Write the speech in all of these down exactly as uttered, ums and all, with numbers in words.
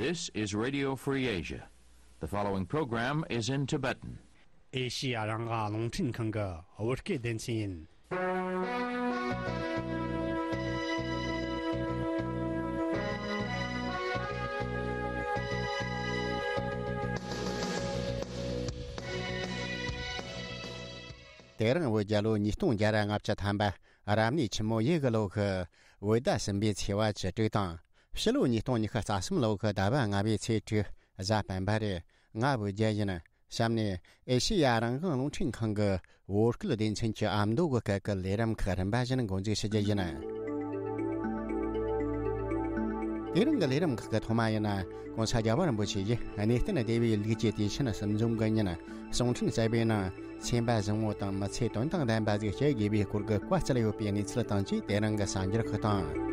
This is Radio Free Asia. The following program is in Tibetan. ཨེ་ཤི་ཡ་རང་དབང་རླུང་འཕྲིན་ཁང་གི་བོད་སྐད་སྡེ་ཚན་ཡིན། དེ་རིང་བོད་རྒྱལ་ལོ་ཉིས་སྟོང་བརྒྱ་ར་ལྔ་བཅུ་ཐམ་པ། རབ་གནས་ཆུ་མོ་ཡོས་གི་ལོ་གི་བོད་ཟླ་གསུམ་པའི་ཚེས་པ་བཅུ་དྲུག་དང་། ཕྱི་ལོ་ཉིས་སྟོང་ཉི་ཤུ་རྩ་གསུམ་ལོ་གི་ཟླ་བ་ལྔ་པའི་ཚེས་དྲུག་གཟའ་སྤེན་པ་རེད། ང་བོད་རྒྱལ་ཡིན། གཤམ་ནས་ཨེ་ཤེ་ཡ་རང་དབང་རླུང་འཕྲིན་ཁང་གི་བོད་སྐད་སྡེ་ཚན་གྱི་ཨ་མདོ་གི་སྐད་ཀྱི་ལས་རིམ་ཁག་རིམ་པ་བཞིན་འགོ་འཛུགས་ཞུ་རྒྱུ་ཡིན། དེ་རིང་གི་ལས་རིམ་ཁག་གི་ཐོག་མ་ཡིན་ན། ༸གོང་ས་རྒྱལ་བ་རིན་པོ་ཆེ་ཡིས་གནས་བརྟན་སྡེ་བའི་ལུགས་ཀྱི་དུས་ཆེན་གསུམ་འཛོམས་ཀྱི་ཉིན། གསུང་འཕྲིན་གསར་པའི་ནང་སེམས་པ་བཟང་བོ་དང་མི་ཚེ་དོན་དང་ལྡན་པ་ཞིག་སྐྱེལ་དགོས་པའི་སྐོར་གྱི་བཀའ་སྩལ་ཡོད་པའི་གནས་ཚུལ་དང་བཅས་དེ་རིང་གི་གསར་འགྱུར་ཁག་དང་།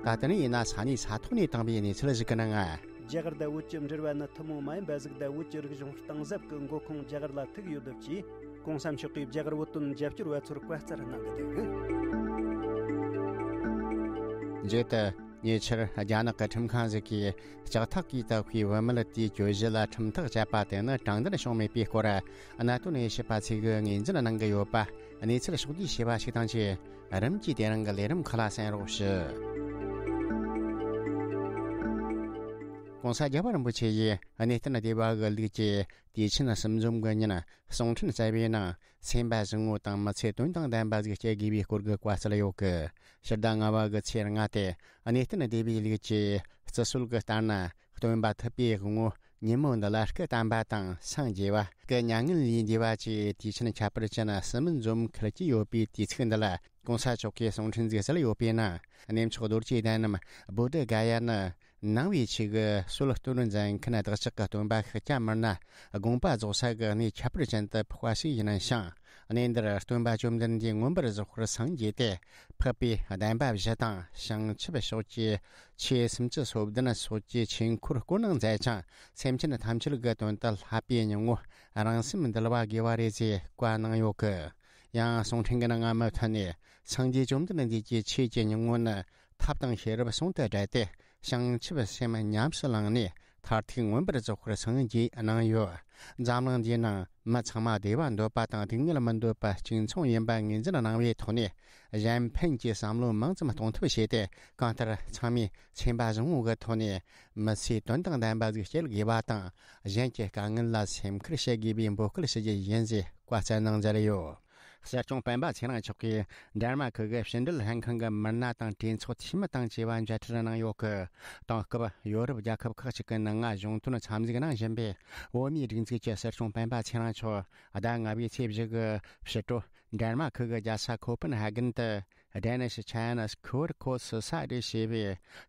ད་ལྟ་ནས་ཡིན་ན་ས་གནས་ས་ཐོག་ནས་བཏང་བའི་གནས་ཚུལ་ཞིག་གི་ནང་། རྒྱ་གར་དང་བོད་ཀྱི་འབྲེལ་བ་ནི་ཐུན་མོང་མ་ཡིན་པ་ཞིག་དང་། བོད་ཀྱི་རིག་གཞུང་གཏིང་ཟབ་ཀྱི་མགོ་ཁུངས་རྒྱ་གར་ལ་ཐུག་ཡོད་སྟབས་ཀྱིས། ༸གོང་ས་མཆོག་གིས་རྒྱ་གར་བོད་དོན་རྒྱབ་སྐྱོར་བ་ཚོར་བཀའ་སྩལ་གནང་གི་འདུག། མཇུག་ཏུ། ཉེ་ཆར་རྒྱ་ནག་གི་ཁྲིམས་ཁང་ཞིག་གིས་ལྕགས་ཐག་གིས་བཏབ་པའི་བུད་མེད་དེའི་གྱོད་གཞི་ལ་ཁྲིམས་ཐག་བཅད་པ་དེ་ནི་དྲང་བདེན་བྱུང་མེད་པའི་སྐོར། གནད་དོན་དབྱེ་ཞིབ་པ་ཚོས་ངོས་འཛིན་གནང་གི་ཡོད་པ། གནས་ཚུལ་ཕྱོགས་བསྡུས་བྱས་པ་ཞིག་དང་བཅས། རིམ་གྱིས་དེ་རིང་གི་ལས་རིམ་ཁག་ལ་གསན་རོགས་ཞུ། ༸གོང་ས་རྒྱལ་བ་རིན་པོ་ཆེ་ཡིས་གནས་བརྟན་སྡེ་བ་གི་ལུགས་ཀྱི་དུས་ཆེན་གསུམ་འཛོམས་ཀྱི་ཉིན། གསུང་འཕྲིན་གསར་པའི་ནང་སེམས་པ་བཟང་བོ་དང་མི་ཚེ་དོན་དང་ལྡན་པ་ཞིག་སྐྱེལ་དགོས་པའི་སྐོར་གྱི་བཀའ་སྩལ་ཡོད་ཀི། ཕྱི་ཟླ་ལྔ་པ་གི་ཚེས་ལྔ་སྟེ། གནས་བརྟན་སྡེ་བའི་ལུགས་ཀྱི་བརྩི་སྲོལ་གྱི་ལྟར་ན། སྟོན་པ་ཐུབ་པའི་དབང་པོ་ཉིན་མོ་འདི་ལ་སྐུ་བལྟམས་པ་དང་སངས་རྒྱས་པ། སྐུ་མྱ་ངན་ལས་འདས་པ་བཅས་དུས་ཆེན་ཁྱད་པར་ཅན་གསུམ་འཛོམས་འཁེལ་གྱི་ཡོད་པའི་དུས་ཚིགས་འདི་ལ། ༸གོང་ས་མཆོག་གིས་གསུང་འཕྲིན་ཞིག་གསལ་ཡོད་པའི་ནང་། གནས་མཆོག་རྡོ་རྗེ་གདན་ནམ་བོ་དྷི་ག་ཡ་ནི། ནང་པའི་ཆོས་ཀྱི་སྲོལ་གཏོད་མཛད་མཁན་བདག་ཅག་གི་སྟོན་པ་ཤཱཀྱ་མུ་ནེ་དགོངས་པ་རྫོགས་ས་གི་གནས་ཁྱད་པར་ཅན་དུ་འཕོ་བ་ཞིག་ཡིན་ཞིང་། གནས་འདིར་སྟོན་པ་བཅོམ་ལྡན་འདས་མངོན་པར་རྫོགས་པར་སངས་རྒྱས་ཏེ། འཕགས་པའི་བདེན་པ་བཞི་དང་བྱང་ཆུབ་ཕྱོགས་ཀྱི་ཆོས་སུམ་ཅུ་སོ་བདུན་སོགས་ཀྱི་ཆོས་འཁོར་བསྐོར་གནང་མཛད་ཅིང་། སེམས་ཅན་ཐམས་ཅད་ཀྱི་དོན་དུ་བསླབ་པའི་སྙིང་པོ་རང་སེམས་འདུལ་བ་དགེ་བ་རེད་ཅེས་བཀའ་གནང་ཡོད་ཀི། ཡང་གསུང་འཕྲིན་གྱི་ནང་མུ་མཐུད་ནས། སངས་རྒྱས་བཅོམ་ལྡན་འདས་ཀྱིས་ཆོས་ཀྱི་སྙིང་པོ་ནི་ཐབས་དང་ཤེས་རབ་ཟུང་དུ་སྦྲེལ་ཏེ། བྱང་ཆུབ་སེམས་ཉམས་སུ་བླངས་ནས། མཐར་ཐུག་མངོན་པར་རྫོགས་པར་སངས་རྒྱས་གནང་ཡོད། འཛམ་གླིང་འདིའི་ནང་མི་ཚང་མ་བདེ་བ་འདོད་པ་དང་སྡུག་བསྔལ་མི་འདོད་པ་གཅིག་མཚུངས་ཡིན་པ་ངོས་འཛིན་གནང་བའི་ཐོག་ནས། གཞན་ཕན་གྱི་བསམ་བློ་མང་ཙམ་གཏོང་ཐབས་བྱས་ཏེ། གང་ལྟར་ཚང་མས་སེམས་པ་བཟང་བོ་གི་ཐོག་ནས་མི་ཚེ་དོན་དང་ལྡན་པ་ཞིག་སྐྱེལ་དགོས་པ་དང་། གཞན་གྱི་དཀའ་ངལ་ལ་སེམས་ཁུར་བྱེད་དགོས་པའི་འབོད་སྐུལ་ཞུ་རྒྱུ་ཡིན་ཞེས་བཀའ་སྩལ་གནང་མཛད་ཡོད། གསེར་གཅོང་སྤེན་པ་ཚེ་རིང་མཆོག་གིས་འབྲེལ་མ་ཁུལ་གྱི་ཕྱི་འབྲེལ་ལྷན་ཁང་གི་མི་སྣ་དང་གྲོས་ཚོགས་འཐུས་མི་དང་བཅས་པ་མཇལ་འཕྲད་གནང་ཡོད་ཀི། དེང་སྐབས་ཡོ་རོབ་རྒྱལ་ཁབ་ཁག་ཅིག་གི་ནང་ང་གཞུང་དོན་འཚམས་གཟིགས་གནང་བཞིན་པའི་བོད་མིའི་སྒྲིག་འཛུགས་ཀྱི་གསེར་གཅོང་སྤེན་པ་ཚེ་རིང་མཆོག་ཟླ་ལྔ་པའི་ཚེས་བཞི་གི་ཕྱི་དྲོ་འབྲེལ་མ་ཁུལ་གྱི་རྒྱལ་ས་ཁོ་པན་ཧ་གན་དུ། Danish China School Course Society ཞེས་པའི་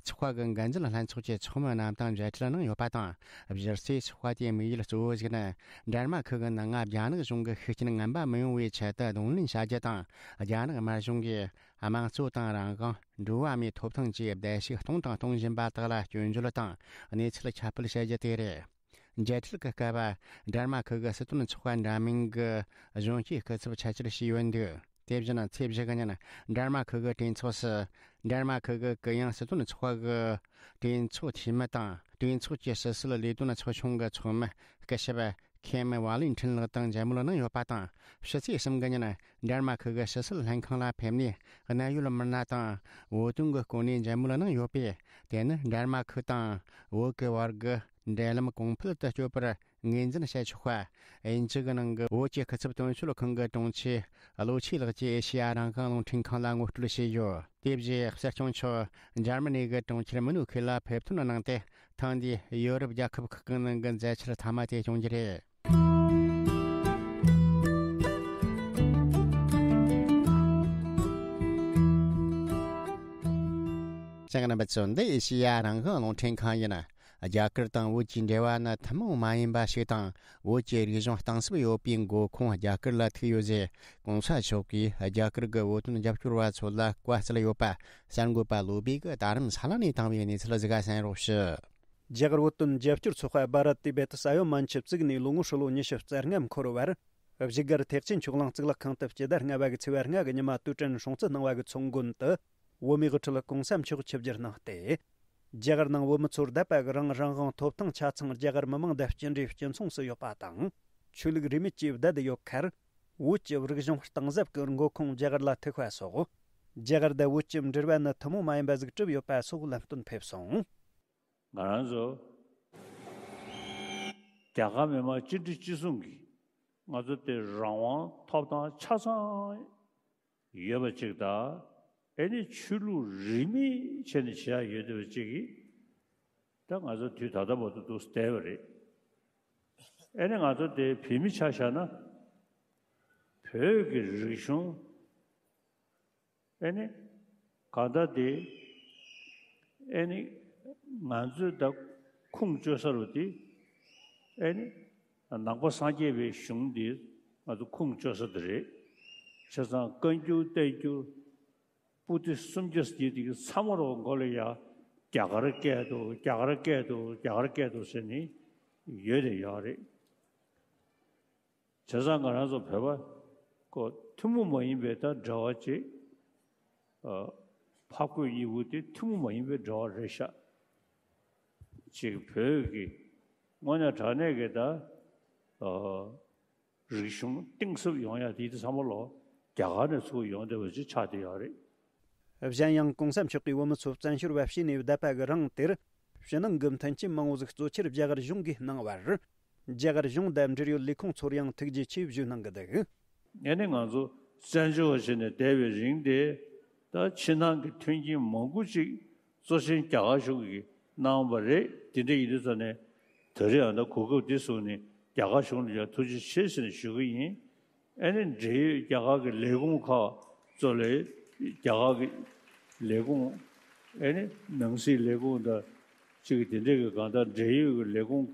ཚོགས་པ་གི་འགན་འཛིན་ལྷན་ཚོགས་ཀྱི་ཚོགས་མི་རྣམས་དང་མཇལ་འཕྲད་གནང་ཡོད་པ་དང་། གཞི་རྩའི་ཚོགས་པ་དེའི་དམིགས་ཡུལ་གཙོ་བོ་ཞིག་ནི། འབྲེལ་མ་ཁུལ་གྱི་ནང་ང་རྒྱ་ནག་གཞུང་གི་ཤུགས་རྐྱེན་ངན་པ་མི་ཡོང་བའི་ཆེད་དུ་གདོང་ལེན་བྱ་རྒྱུ་དང་། རྒྱ་ནག་དམར་གཞུང་གིས་དམངས་གཙོ་དང་རང་དབང་། འགྲོ་བ་མིའི་ཐོབ་ཐང་བཅས་བརྡལ་བཤིག་གཏོང་དང་གཏོང་བཞིན་པ་དག་ལ་སྐྱོན་བརྗོད་དང་གནས་ཚུལ་ཁྱབ་སྤེལ་བྱ་རྒྱུ་དེ་རེད། མཇལ་འཕྲད་ཀྱི་སྐབས། འབྲེལ་མ་ཁུལ་གྱི་སྲིད་དོན་ཚོགས་པ་འདྲ་མིན་གྱི་གཞོན་སྐྱེས་སྐུ་ཚབ་ཆེད་བཅར་བྱས་ཡོད་འདུག། དེ་བཞིན་ཚེས་བཞི་གི་ཉིན་འབྲེལ་མ་ཁུལ་གྱི་གྲོས་ཚོགས་སུ། འབྲེལ་མ་ཁུལ་གྱི་གུ་ཡངས་སྲིད་དོན་ཚོགས་པ་གི་གྲོས་ཚོགས་འཐུས་མི་དང་། གྲོས་ཚོགས་ཀྱི་ཕྱི་སྲིད་ལས་དོན་ཚོགས་ཆུང་གི་ཚོགས་མི་སྐུ་ཞབས་ཁེམ་ཝ་ལིན་ཁྲིན་ལགས་དང་མཇལ་མོལ་གནང་ཡོད་པ་དང་། ཕྱི་ཚེས་གསུམ་གི་ཉིན་འབྲེལ་མ་ཁུལ་གྱི་ཕྱི་སྲིད་ལྷན་ཁང་ལ་ཕེབས་ནས། གནད་ཡོད་མི་སྣ་དང་བོད་དོན་གྱི་སྐོར་ནས་མཇལ་མོལ་གནང་ཡོད་པས། དེ་ནི་འབྲེལ་མ་ཁུལ་དང་བོད་ཀྱི་བར་གྱི་འབྲེལ་ལམ་གོང་འཕེལ་དུ་སྐྱོད་པར་ངོས་འཛིན་བྱེད་ཆོག་པ། དབྱིན་ཇི་གི་ནང་གི་བོད་ཀྱི་སྐུ་ཚབ་དོན་གཅོད་ཁང་གི་དྲུང་ཆེ་བློ་ཆོས་ལགས་ཀྱིས་ཨེ་ཤེ་ཡ་རང་དབང་རླུང་འཕྲིན་ཁང་ལ་ངོ་སྤྲོད་བྱས་ཡོད། དེ་བཞིན་གསེར་གཅོང་མཆོག་འཇར་མ་ནི་གི་གྲོང་ཁྱེར་མུ་ནུ་ཁེ་ལ་ཕེབས་ཐོན་གནང་སྟེ། ཐེངས་འདིའི་ཡོ་རོབ་རྒྱལ་ཁབ་ཁག་གི་ནང་གི་མཛད་འཆར་མཐའ་མ་དེ་སྐྱོང་རྒྱུ་རེད། གསན་མཁན་རྣམ་པ་ཚོ། འདི་ཨེ་ཤེ་ཡ་རང་དབང་རླུང་འཕྲིན་ཁང་ཡིན། རྒྱ་གར་དང་བོད་ཀྱི་འབྲེལ་བ་ནི་ཐུན་མོང་མ་ཡིན་པ་ཞིག་དང་། བོད་ཀྱི་རིག་གཞུང་གཏིང་ཟབ་ཡོད་པའི་མགོ་ཁུངས་རྒྱ་གར་ལ་ཐུག་ཡོད་ཟེར། གོང་ས་མཆོག་གིས་རྒྱ་གར་གྱི་བོད་དོན་རྒྱབ་སྐྱོར་བ་ཚོ་ལ་བཀའ་སྩལ་ཡོད་པ། གསར་འགོད་པ་བློ་བྷེ་གིས་རྡ་རམ་ས་ལ་ནས་བཏང་བའི་གནས་ཚུལ་ཟིག་ག་གསན་རོགས་ཞུ། རྒྱ་གར་བོད་དོན་རྒྱབ་སྐྱོར་ཚོགས་པ་བྷ་རད་ཏི་བེ་ཏི་ས་ཡོམ་མན་ཆད་བཙུགས་ནས་ལོ་ངོ་ཧྲིལ་ལོ་ཉི་ཤུ་རྩ་ལྔ་འཁོར་བར། བཞུགས་སྒར་ཐེག་ཆེན་ཆོས་གླིང་གཙུག་ལག་ཁང་དུ་སྤྱི་ཟླ་ལྔ་པ་གི་ཚེས་པ་ལྔ་གི་ཉི་མ་དུས་དྲན་སྲུང་བརྩི་གནང་བ་གི་ཚོགས་མགོན་དུ། བོད་མིའི་དབུ་ཁྲིད་གོང་ས་མཆོག་ཆིབས་བསྒྱུར་གནང་སྟེ། རྒྱ་གར་ནང་བོད་མི་ཚོར་བསྡད་པ་གི་རང་རང་དབང་ཐོབ་ཐང་ཆ་ཚང་རྒྱ་གར་མི་མང་དང་གཅིག་འདྲེས་གཅིག་མཚུངས་སུ་ཡོད་པ་དང་། ཆོས་ལུགས་རིས་མེད་ཀྱིས་བསྡད་དེ་ཡོད་ཁར། བོད་ཀྱི་རིག་གཞུང་གཏིང་ཟབ་ཀྱི་འགོ་ཁུངས་རྒྱ་གར་ལ་ཐུག་པ་སོགས། རྒྱ་གར་དང་བོད་ཀྱི་འབྲེལ་བ་ནི་ཐུན་མོང་མ་ཡིན་པ་ཟིག་གྲུབ་ཡོད་པ་སོགས་ལམ་སྟོན་ཕེབས་སོང་། ང་རང་ཚོ་རྒྱ་གར་མི་མང་གཅིག་སྒྲིལ་གཅིག་མཚུངས་ཀྱིས་ང་ཚོ་དེ་རང་དབང་ཐོབ་ཐང་ཆ་ཚང་ཡོད་པ་ཅིག་དང་། ཨེ་ནི་ཆོས་ལུགས་རིས་མེད་བྱས་ནས་བྱེད་ཡ་ཡོད་བསྡད་པ་ཅིག་གིས། ད་ང་ཚོ་དུས་ད་ལྟ་བར་དུ་འདུག་བསྡད་པ་རེད། ཨེ་ནི་ང་ཚོ་དེ་བོད་མི་ཆ་བཞག་ན། བོད་ཀྱི་རིག་གཞུང་། ཨེ་ནི། གང་ལྟར་དེ། ཨེ་ནི། ང་ཚོས་ད་ཁུངས་བཅོལ་ས་རུ་དེ། ཨེ་ནི། ནང་པ་སངས་རྒྱས་པའི་གཞུང་འདི་ང་ཚོ་ཁུངས་བཅོལ་ས་དེ་རེད། བྱས་ཙང་བཀའ་འགྱུར་བསྟན་འགྱུར། པོ་ཏི་སུམ་བརྒྱ་ཟེར་དེ་གི་ཚང་མ་རོ་མགོ་ལ་ཡ། རྒྱ་གར་སྐད་དུ་རྒྱ་གར་སྐད་དུ་རྒྱ་གར་སྐད་དུ་ཟེར་ནི་ཡོད་དེ་ཡོད་རེད། བྱས་ཙང་ང་རང་ཚོ་བོད་པ་ཀོ་ཐུན་མོང་མ་ཡིན་པའི་ད་འབྲེལ་བ་ཅིག་ཨ། ཕ་རྒོད་གཉིས་པོ་དེ་ཐུན་མོང་མ་ཡིན་པའི་འབྲེལ་བ་རེད་ཤག་ཅིག་བོད་ཀྱི་དངོས་གནས་དྲང་གནས་ཀྱི་ད། ཨ། རིག་གཞུང་གཏིང་ཟབ་ཡོང་ཡ་དེ་དེ་ཚང་མ་ལོ་རྒྱ་གར་ནས་ཚུར་ཡོང་བསྡད་པ་ཅིག་ཆགས་བསྡད་ཡོད་རེད། གཞན་ཡང་གོང་ས་མཆོག་གིས་བོད་མི་ཚོ་བཙན་བྱོལ་བ་བྱས་ནས་བསྡད་པ་གི་རིང་དེར། ཕྱི་ནང་གི་མཐུན་རྐྱེན་མང་བོ་ཟིག་གཙོ་ཆེར་རྒྱ་གར་གཞུང་གིས་གནང་བར། རྒྱ་གར་གཞུང་དང་འབྲེལ་ཡོད་ལས་ཁུངས་ཚོར་ཡང་ཐུགས་རྗེ་ཆེ་ཞུ་གནང་གི་འདུག་ཨེ་ནི་ང་ཚོ་བཙན་བྱོལ་བ་བྱས་ནས་བསྡད་པའི་རིང་དེ། ད་ཕྱི་ནང་གི་མཐུན་རྐྱེན་མང་པོ་ཅིག་གཙོ་ཆེན་རྒྱ་གར་གཞུང་གིས་གནང་བ་རེད། དེ་འདྲ་ཡིན་དུས་ཙ་ནས། ད་རེས་ཨ་ད་གོ་སྐབས་འདི་བཟུང་ནས་རྒྱ་གར་གཞུང་ལ་ཡང་ཐུགས་རྗེ་ཆེ་ཟེར་ནས་ཞུ་གི་ཡིན། ཨ་ནི་འབྲེལ་ཡོད་རྒྱ་གར་གྱི་ལས་ཁུངས་ཁག་གཙོ་ལས་རྒྱ་གར་གྱི་ལས་ཁུངས། ཨ་ནི་ནང་སྲིད་ལས་ཁུངས་དང་གཅིག་གི་དེ་འདྲས་ཀྱི་གང་ལྟར་འབྲེལ་ཡོད་ཀྱི་ལས་ཁུངས་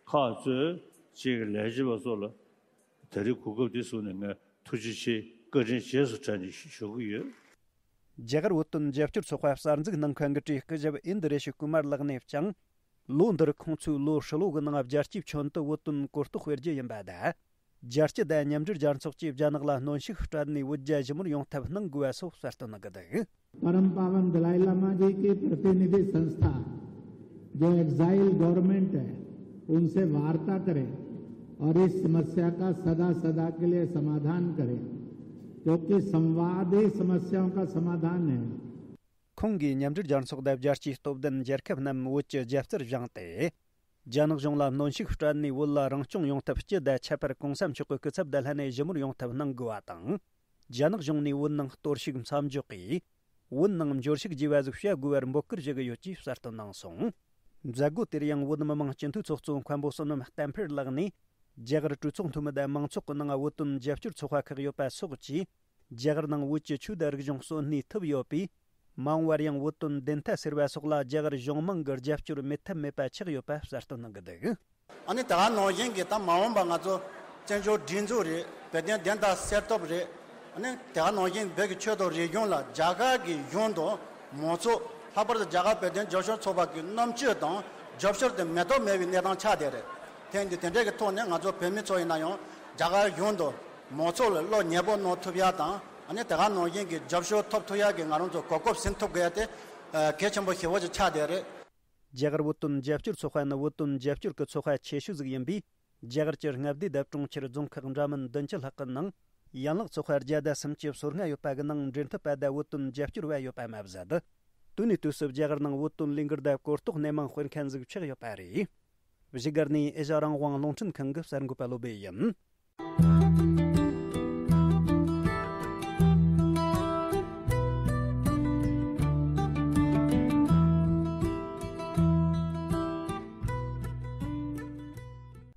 ཁག་གཙོས་གཅིག་གི་ལས་བྱེད་པ་ཚོ་ལ་ད་རེས་གོ་སྐབས་འདི་བཟུང་ནས་ངས་ཐུགས་རྗེ་ཆེ་བཀའ་དྲིན་རྗེས་སུ་དྲན་ནས་ཞུ་གི་ཡོད། རྒྱ་གར་བོད་དོན་རྒྱབ་སྐྱོར་ཚོགས་པ་གསར་འཛུགས་གནང་མཁན་གྱི་གྲས་སྐུ་ཞབས་ཨིན་དི་རེ་ཤི་ཀུ་མར་ལགས་ནས་ཀྱང་། ལོ་འདིར་ཁོང་ཚོས་ལོ་ཧྲིལ་བོ་གི་ནང་རྒྱལ་སྤྱིའི་ཁྱོན་དུ་བོད་དོན་གོ་རྟོགས་སྤེལ་རྒྱུ་ཡིན་པ་དང་། རྒྱལ་སྤྱི་དང་མཉམ་འབྲེལ་རྒྱལ་ཚོགས་ཀྱིས་རྒྱ་ནག་ལ་གནོན་ཤུགས་སྤྲད་ནས་བོད་རྒྱ་ཞི་མོལ་ཡོང་ཐབས་གནང་དགོས་པ་སོགས་གསལ་སྟོན་གནང་གི་འདུག परम पावन दलाई लामा जी की प्रतिनिधि संस्था, जो एग्जाइल गवर्नमेंट है, उनसे वार्ता करें और इस समस्या का सदा सदा के लिए समाधान करें, क्योंकि संवाद ही समस्याओं का समाधान है। ཁོང་གིས་མཉམ་འབྲེལ་རྒྱལ་ཚོགས་དང་རྒྱལ་སྤྱིའི་སྟོབས་ལྡན་རྒྱལ་ཁབ་རྣམས་བོད་ཀྱི་རྒྱབ་རྩར་བཞེངས་ཏེ། རྒྱ་ནག་གཞུང་ལ་གནོན་ཤུགས་སྤྲད་ནས་བོད་ལ་རང་སྐྱོང་ཡོང་ཐབས་སྤྱི་དང་ཁྱད་པར་གོང་ས་མཆོག་གི་སྐུ་ཚབ་དང་ལྷན་ནས་ཞི་མོལ་ཡོང་ཐབས་གནང་དགོས་པ་དང་། རྒྱ་ནག་གཞུང་ནས་བོད་ནང་གཏོར་བཤིག་མཚམས་འཇོག་གིས། བོད་ནང་འབྱོར་ཕྱུག་རྒྱས་པ་ཟིག་བྱ་དགོས་པར་འབོད་སྐུལ་ཞུ་གི་ཡོད་ཅེས་གསལ་སྟོན་གནང་སོང་། མཛད་སྒོ་དེར་ཡང་བོད་མི་མང་སྤྱི་འཐུས་ཚོགས་གཙོ་མཁན་པོ་བསོད་ནམས་བསྟན་འཕེལ་ལགས་ནས། རྒྱ་གར་གྲོས་ཚོགས་འཐུས་མི་དང་མང་ཚོགས་ཀྱི་ནང་བོད་དོན་རྒྱབ་སྐྱོར་ཚོགས་པ་ཁག་ཡོད་པ་སོགས་ཀྱིས། རྒྱ་གར་ནང་བོད་ཀྱི་ཆོས་དང་རིག་གཞུང་གསོན་གནས་ཐུབ་ཡོད་པས། མ་འོངས་པར་ཡང་བོད་དོན་བདེན་མཐའ་སེལ་བ་སོགས་ལ་རྒྱ་གར་གཞུང་མང་གི་རྒྱབ་སྐྱོར་མེད་ཐབས་མེད་པ་ཆགས་ཡོད་པ་གསལ་སྟོན་གནང་གི་འདུག་ཨ་ནི་དེ་ག་ནང་བཞིན་གྱི་ད་མ་འོངས་པ་ང་ཚོ་བཙན་བྱོལ་སྒྲིག་འཛུགས་རེད། བོད་དོན་བདེན་མཐའ་གསལ་ཐབས་རེད། ཨ་ནི་དེ་ག་ནང་བཞིན་བོད་ཀྱི་ཆོས་དང་རིག་གཞུང་ལ་རྒྱ་གར་གྱི་གཞུང་དང་མང་ཚོགས། ལྷག་པར་དུ་རྒྱ་གར་བོད་དོན་རྒྱབ་སྐྱོར་ཚོགས་པ་གི་རྣམ་དཔྱོད་དང་རྒྱབ་སྐྱོར་དེ་མེ་ཏོག་མེད་པའི་གནས་སྟངས་ཆགས་བསྡད་རེད། དེ་འདི་དེ་འདྲའི་གི་ཐོག་ནས་ང་ཚོ་བོད་མི་ཚོ་ཡིན་ན་ཡང་རྒྱ་གར་གཞུང་དང་མང་ཚོགས་ལ་བློ་ཉེ་པོ་གནང་ཐུབ་ཡ་དང་། ཨ་ནི་དེ་ག་ནང་བཞིན་གྱི་རྒྱབ་སྐྱོར་ཐོབ་ཐུབ་ཡ་གི་ང་རང་ཚོ་གོ་སྐབས་ཟིན་ཐུབ་དགོས་ཡ་དེ་གལ་ཆེན་པོ་ཞེ་པོ་ཅིག་ཆགས་བསྡད་རེད། རྒྱ་གར་བོད་དོན་རྒྱབ་སྐྱོར་ཚོགས་པ་ནི་བོད་དོན་རྒྱབ་སྐྱོར་གྱི་ཚོགས་པ་ཆེ་ཤོས་ཟིག་ཡིན་པས། རྒྱ་གར་གྱི་མངའ་སྡེ་དང་གྲོང་ཁྱེར་རྫོང་ཁག་འདྲ་མིན་བདུན་ཅུ་ལྷག་གི་ནང་ཡན་ལག་ཚོགས་པ་བརྒྱ་དང་སུམ་ཅུ་སོ་ལྔ་ཡོད་པ་གི་ནང་འབྲེལ་མཐུད་པ་དང་བོད་དོན་རྒྱབ་སྐྱོར་བ་ཡོད་པ་མ་ཟད། དུས་ནས་དུས་སུ་རྒྱ་གར་ནང་བོད་དོན་ལས་འགུལ་དང་གོ་རྟོགས་སྣེ་མང་སྤེལ་མཁན་ཟིག་ཆགས་ཡོད་པ་རེད། བཞུགས་སྒར་ནས་ཨེ་ཤ་རང་དབང་རླུང་འཕྲིན་ཁང་གི་གསར་འགོད་པ་བློ་བྷེ་ཡིན།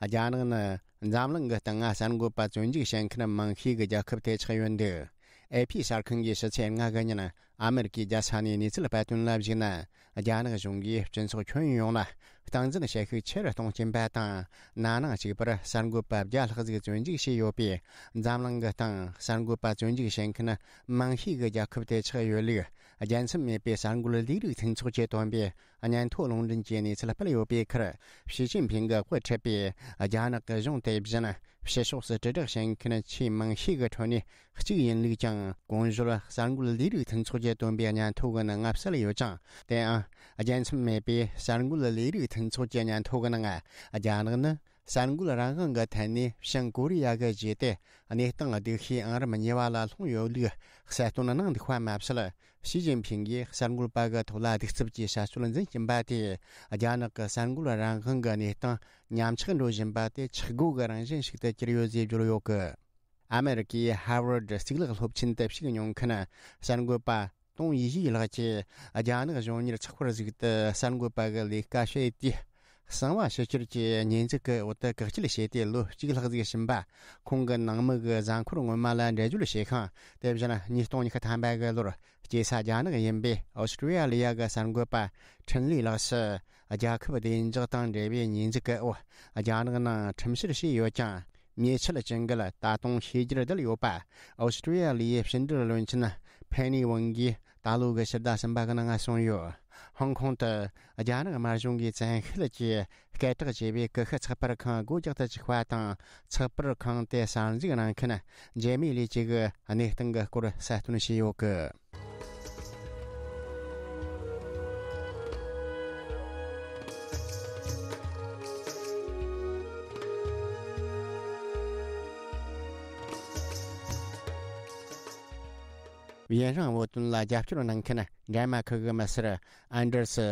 རྒྱ་ནག་ནི་འཛམ་གླིང་གི་སྟེང་ང་གསར་འགོད་པ་བཙོན་འཇུག་བྱེད་མཁན་མང་ཤོས་ཀྱི་རྒྱལ་ཁབ་དེ་ཆགས་ཡོད་འདུག་ཨེ་ཕི་གསར་ཁང་གིས་ཕྱི་ཚེས་ལྔ་གི་ཉིན་ཨ་མེ་རི་ཀའི་རྒྱལ་ས་ནས་གནས་ཚུལ་སྤེལ་དོན་ལ་གཞིགས་ན། རྒྱ་ནག་གཞུང་གིས་སྤྱི་ཚོགས་ཁྱོན་ཡོངས་ལ་ སྟངས་འཛིན་བྱེད་ཤུགས་ཆེ་རུ་གཏོང་གྱིན་པ་དང་། ན་ནིང་གཅིག་པར་གསར་འགོད་པ་བརྒྱ་ལྷག་ཟིག་བཙོན་འཇུག་བྱས་ཡོད་པས། འཛམ་གླིང་གི་སྟེང་གསར་འགོད་པ་བཙོན་འཇུག་བྱེད་མཁན་མང་ཤོས་ཀྱི་རྒྱལ་ཁབ་དེ་ཆགས་ཡོད་ལུགས། རྒྱལ་མཚམས་མེད་པའི་གསར་འགོད་ལས་རིགས་མཐུན་ཚོགས་ཀྱིས་བཏོན་པའི་སྙན་ཐོ་ལུང་འདྲེན་གྱི་གནས་ཚུལ་སྤེལ་ཡོད་པའི་ཁར། ཞི་ཅིན་ཕིང་གིས་དབུ་ཁྲིད་པའི་རྒྱ་ནག་གི་གཞུང་དེ་བཞིན་ཕྱི་ཕྱོགས་སུ་དྲིལ་བསྒྲགས་བྱེད་མཁན་ཆེས་མང་ཤོས་ཀྱི་ཁྲོད་ནས་གཅིག་ཡིན་ལུགས་ཀྱང་། གོང་ཞུས་གསར་འགོད་ལས་རིགས་མཐུན་ཚོགས་ཀྱིས་བཏོན་པའི་སྙན་ཐོ་གི་ནང་ང་གསལ་ཡོད་ཅིང་། དེའང་རྒྱལ་མཚམས་མེད་པའི་གསར་འགོད་ལས་རིགས་མཐུན་ཚོགས་ཀྱི་སྙན་ཐོ་གི་ནང་། རྒྱ་ནག་ནི་གསར་འགོད་རང་དབང་གི་ཐད་ནས་བྱང་ཀོ་རི་ཡ་གི་རྗེས་ཏེ། གནས་སྟངས་སྡུག་ཤོས་ཨང་རིམ་གཉིས་པ་ལ་ལྷུང་ཡོད་ལུགས་གསལ་སྟོན་གནང་འདུག་པ་མ་ཟད། ཞི་ཅིན་ཕིང་གིས་གསར་འགོད་པ་གི་ཐོག་ལ་གདུག་རྩུབ་ཀྱི་བྱ་སྤྱོད་འཛིན་བཞིན་པ་དེས། རྒྱ་ནག་གི་གསར་འགོད་རང་དབང་གི་གནས་སྟངས་ཉམས་ཆག་འགྲོ་བཞིན་པ་དེ་ཆག་སྒོ་གི་རང་བཞིན་ཞིག་ཏུ་གྱུར་ཡོད་ཅེས་བརྗོད་ཡོད་གི། ཨ་མེ་རི་ཀའི་ཧར་ཝར་ཌི་གཙུག་ལག་སློབ་ཆེན་དུ་ཞུགས་མྱོང་མཁན་གསར་འགོད་པ་ཏོང་ཡི་ཡི་ལགས་ཀྱིས། རྒྱ་ནག་གཞུང་གཉེར་ཚགས་པར་ཟིག་ཏུ་གསར་འགོད་པ་གི་ལས་ཀ་བྱེད་དུས། གསང་བ་ཕྱི་བཤོལ་གྱི་ཉེས་འཛུགས་ཀྱི་འོག་ཏུ་བཀག་སྐྱིལ་བྱས་ཏེ་ལོ་གཅིག་ལྷག་ཟིག་ཕྱིན་པ། ཁོང་གི་ནང་མི་གི་གཟའ་འཁོར་སྔོན་མ་ལ་འགྲེལ་བརྗོད་བྱས་ཤིང་། དེ་བཞིན་ཉིས་སྟོང་ཉི་ཤུ་ཐམ་པ་གི་ལོར་སྐྱེས་ས་རྒྱ་ནག་ཡིན་པའི་ཨོ་སི་ཀྲི་ཡ་ལི་ཡ་གི་གསར་འགོད་པ་ཁྲིན་ལི་ལགས་སུ། རྒྱལ་ཁབ་བདེ་འཇགས་དང་འབྲེལ་བའི་ཉེས་འཛུགས་ཀྱི་འོག་རྒྱ་ནག་ནང་ཁྲིམས་བཤེར་བྱས་ཡོད་ཀྱང་། ཉེས་ཆད་ཅན་གྱི་ད་དུང་ཤེས་རྒྱར་བསྡད་ཡོད་པ། ཨོ་སི་ཀྲི་ཡ་ལི་ཡའི་ཕྱི་འབྲེལ་བློན་ཆེན་ཕེ་ནི་ཝང་གིས་ད་ལོ་གི་ཕྱི་ཟླ་གསུམ་པ་གི་ནང་གསུངས་ཡོད། ཧོང་ཀོང་དུ་རྒྱ་ནག་དམར་གཞུང་གིས་བཙན་ཤེད་ཀྱིས་སྐད་གྲགས་ཆེ་བའི་ཀུ་ཤུ་ཚགས་པར་ཁང་སྒོ་རྒྱག་ཏུ་བཅུག་པ་དང་། ཚགས་པར་ཁང་དེ་གསར་འཛུགས་གནང་མཁན་ཇེ་མི་ལི་ཅིག་གི་གནས་སྟངས་ཀྱི་སྐོར་གསལ་སྟོན་བྱས་ཡོད་གི། ཡུན་རིང་བོད་དོན་ལ་རྒྱབ་སྐྱོར་གནང་མཁན་ཌེན་མ་ཁུ་གི་མི་སེར་ཨན་ཌར་སི་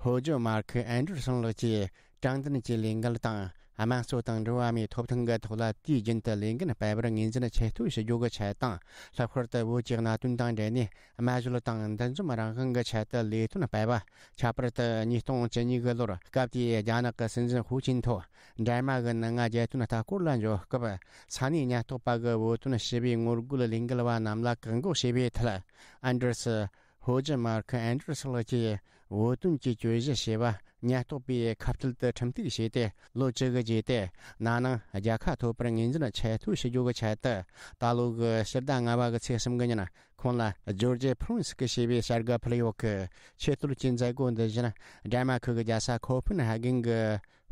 ཧོ་ཇོ་མར་ཁུ་ཨན་ཌར་སོན་ལགས་ཀྱིས། དྲང་བདེན་གྱི་ལས་འགུལ་དང་དམངས་གཙོ་དང་འགྲོ་བ་མིའི་ཐོབ་ཐང་གི་ཐོག་ལ་དུས་རྒྱུན་དུ་ལས་འགན་སྤེལ་བར་ངོས་འཛིན་ཆེ་བསྟོད་ཞུ་རྒྱུ་གི་ཆེད་དང་། ལྷག་པར་དུ་བོད་ཀྱི་གནད་དོན་དང་འབྲེལ་ནས་སྨྲ་བརྗོད་དང་འདུ་འཛོམས་རང་དབང་གི་ཆེད་དུ་ལས་དོན་སྤེལ་བ། ཁྱད་པར་དུ་ཉིས་སྟོང་བཅུ་གཉིས་གི་ལོར་སྐབས་དེའི་རྒྱ་ནག་གི་སྲིད་འཛིན་ཧུའུ་ཅིན་ཐོ་ཌེན་མ་གི་ནང་ང་རྒྱལ་དོན་ལྟ་སྐོར་ལ་འབྱོར་སྐབས། ས་གནས་ཉེན་རྟོག་པ་གི་བོད་དོན་ཞི་བའི་ངོ་རྒོལ་ལས་འགུལ་བ་རྣམས་ལ་བཀག་འགོག་བྱས་པའི་ཐད། ཨན་ཌར་སི་ཧོ་ཇི་མར་ཁི་ཨན་ཌར་སི་ལགས་ཀྱིས་བོད་དོན་གྱི་གྱོད་གཞི་ཞེས་པ་ཉེན་རྟོག་པས་ཁ་གཏད་དུ་ཁྲིམས་གཏུག་བྱས་ཏེ། ལོ་བཅུ་གི་རྗེས་ཏེ་ན་ནིང་རྒྱལ་ཁ་ཐོབ་པར་ངོས་འཛིན་ཆེ་བསྟོད་ཞུ་རྒྱུ་གི་ཆེད་དུ། ད་ལོ་གི་ཕྱི་ཟླ་ལྔ་པ་གི་ཚེས་གསུམ་གི་ཉིན་ཁོང་ལ་ཇོར་ཇི་ཕུ་རུན་སི་ཀི་ཞེས་པའི་བྱ་དགའ་ཕུལ་ཡོད་གི། ཆེ་བསྟོད་ཀྱི་མཛད་སྒོ་འདི་བཞིན་ཌེན་མ་ཁུ་གི་རྒྱལ་ས་ཁོ་ཕེན་ཧ་གན་གི་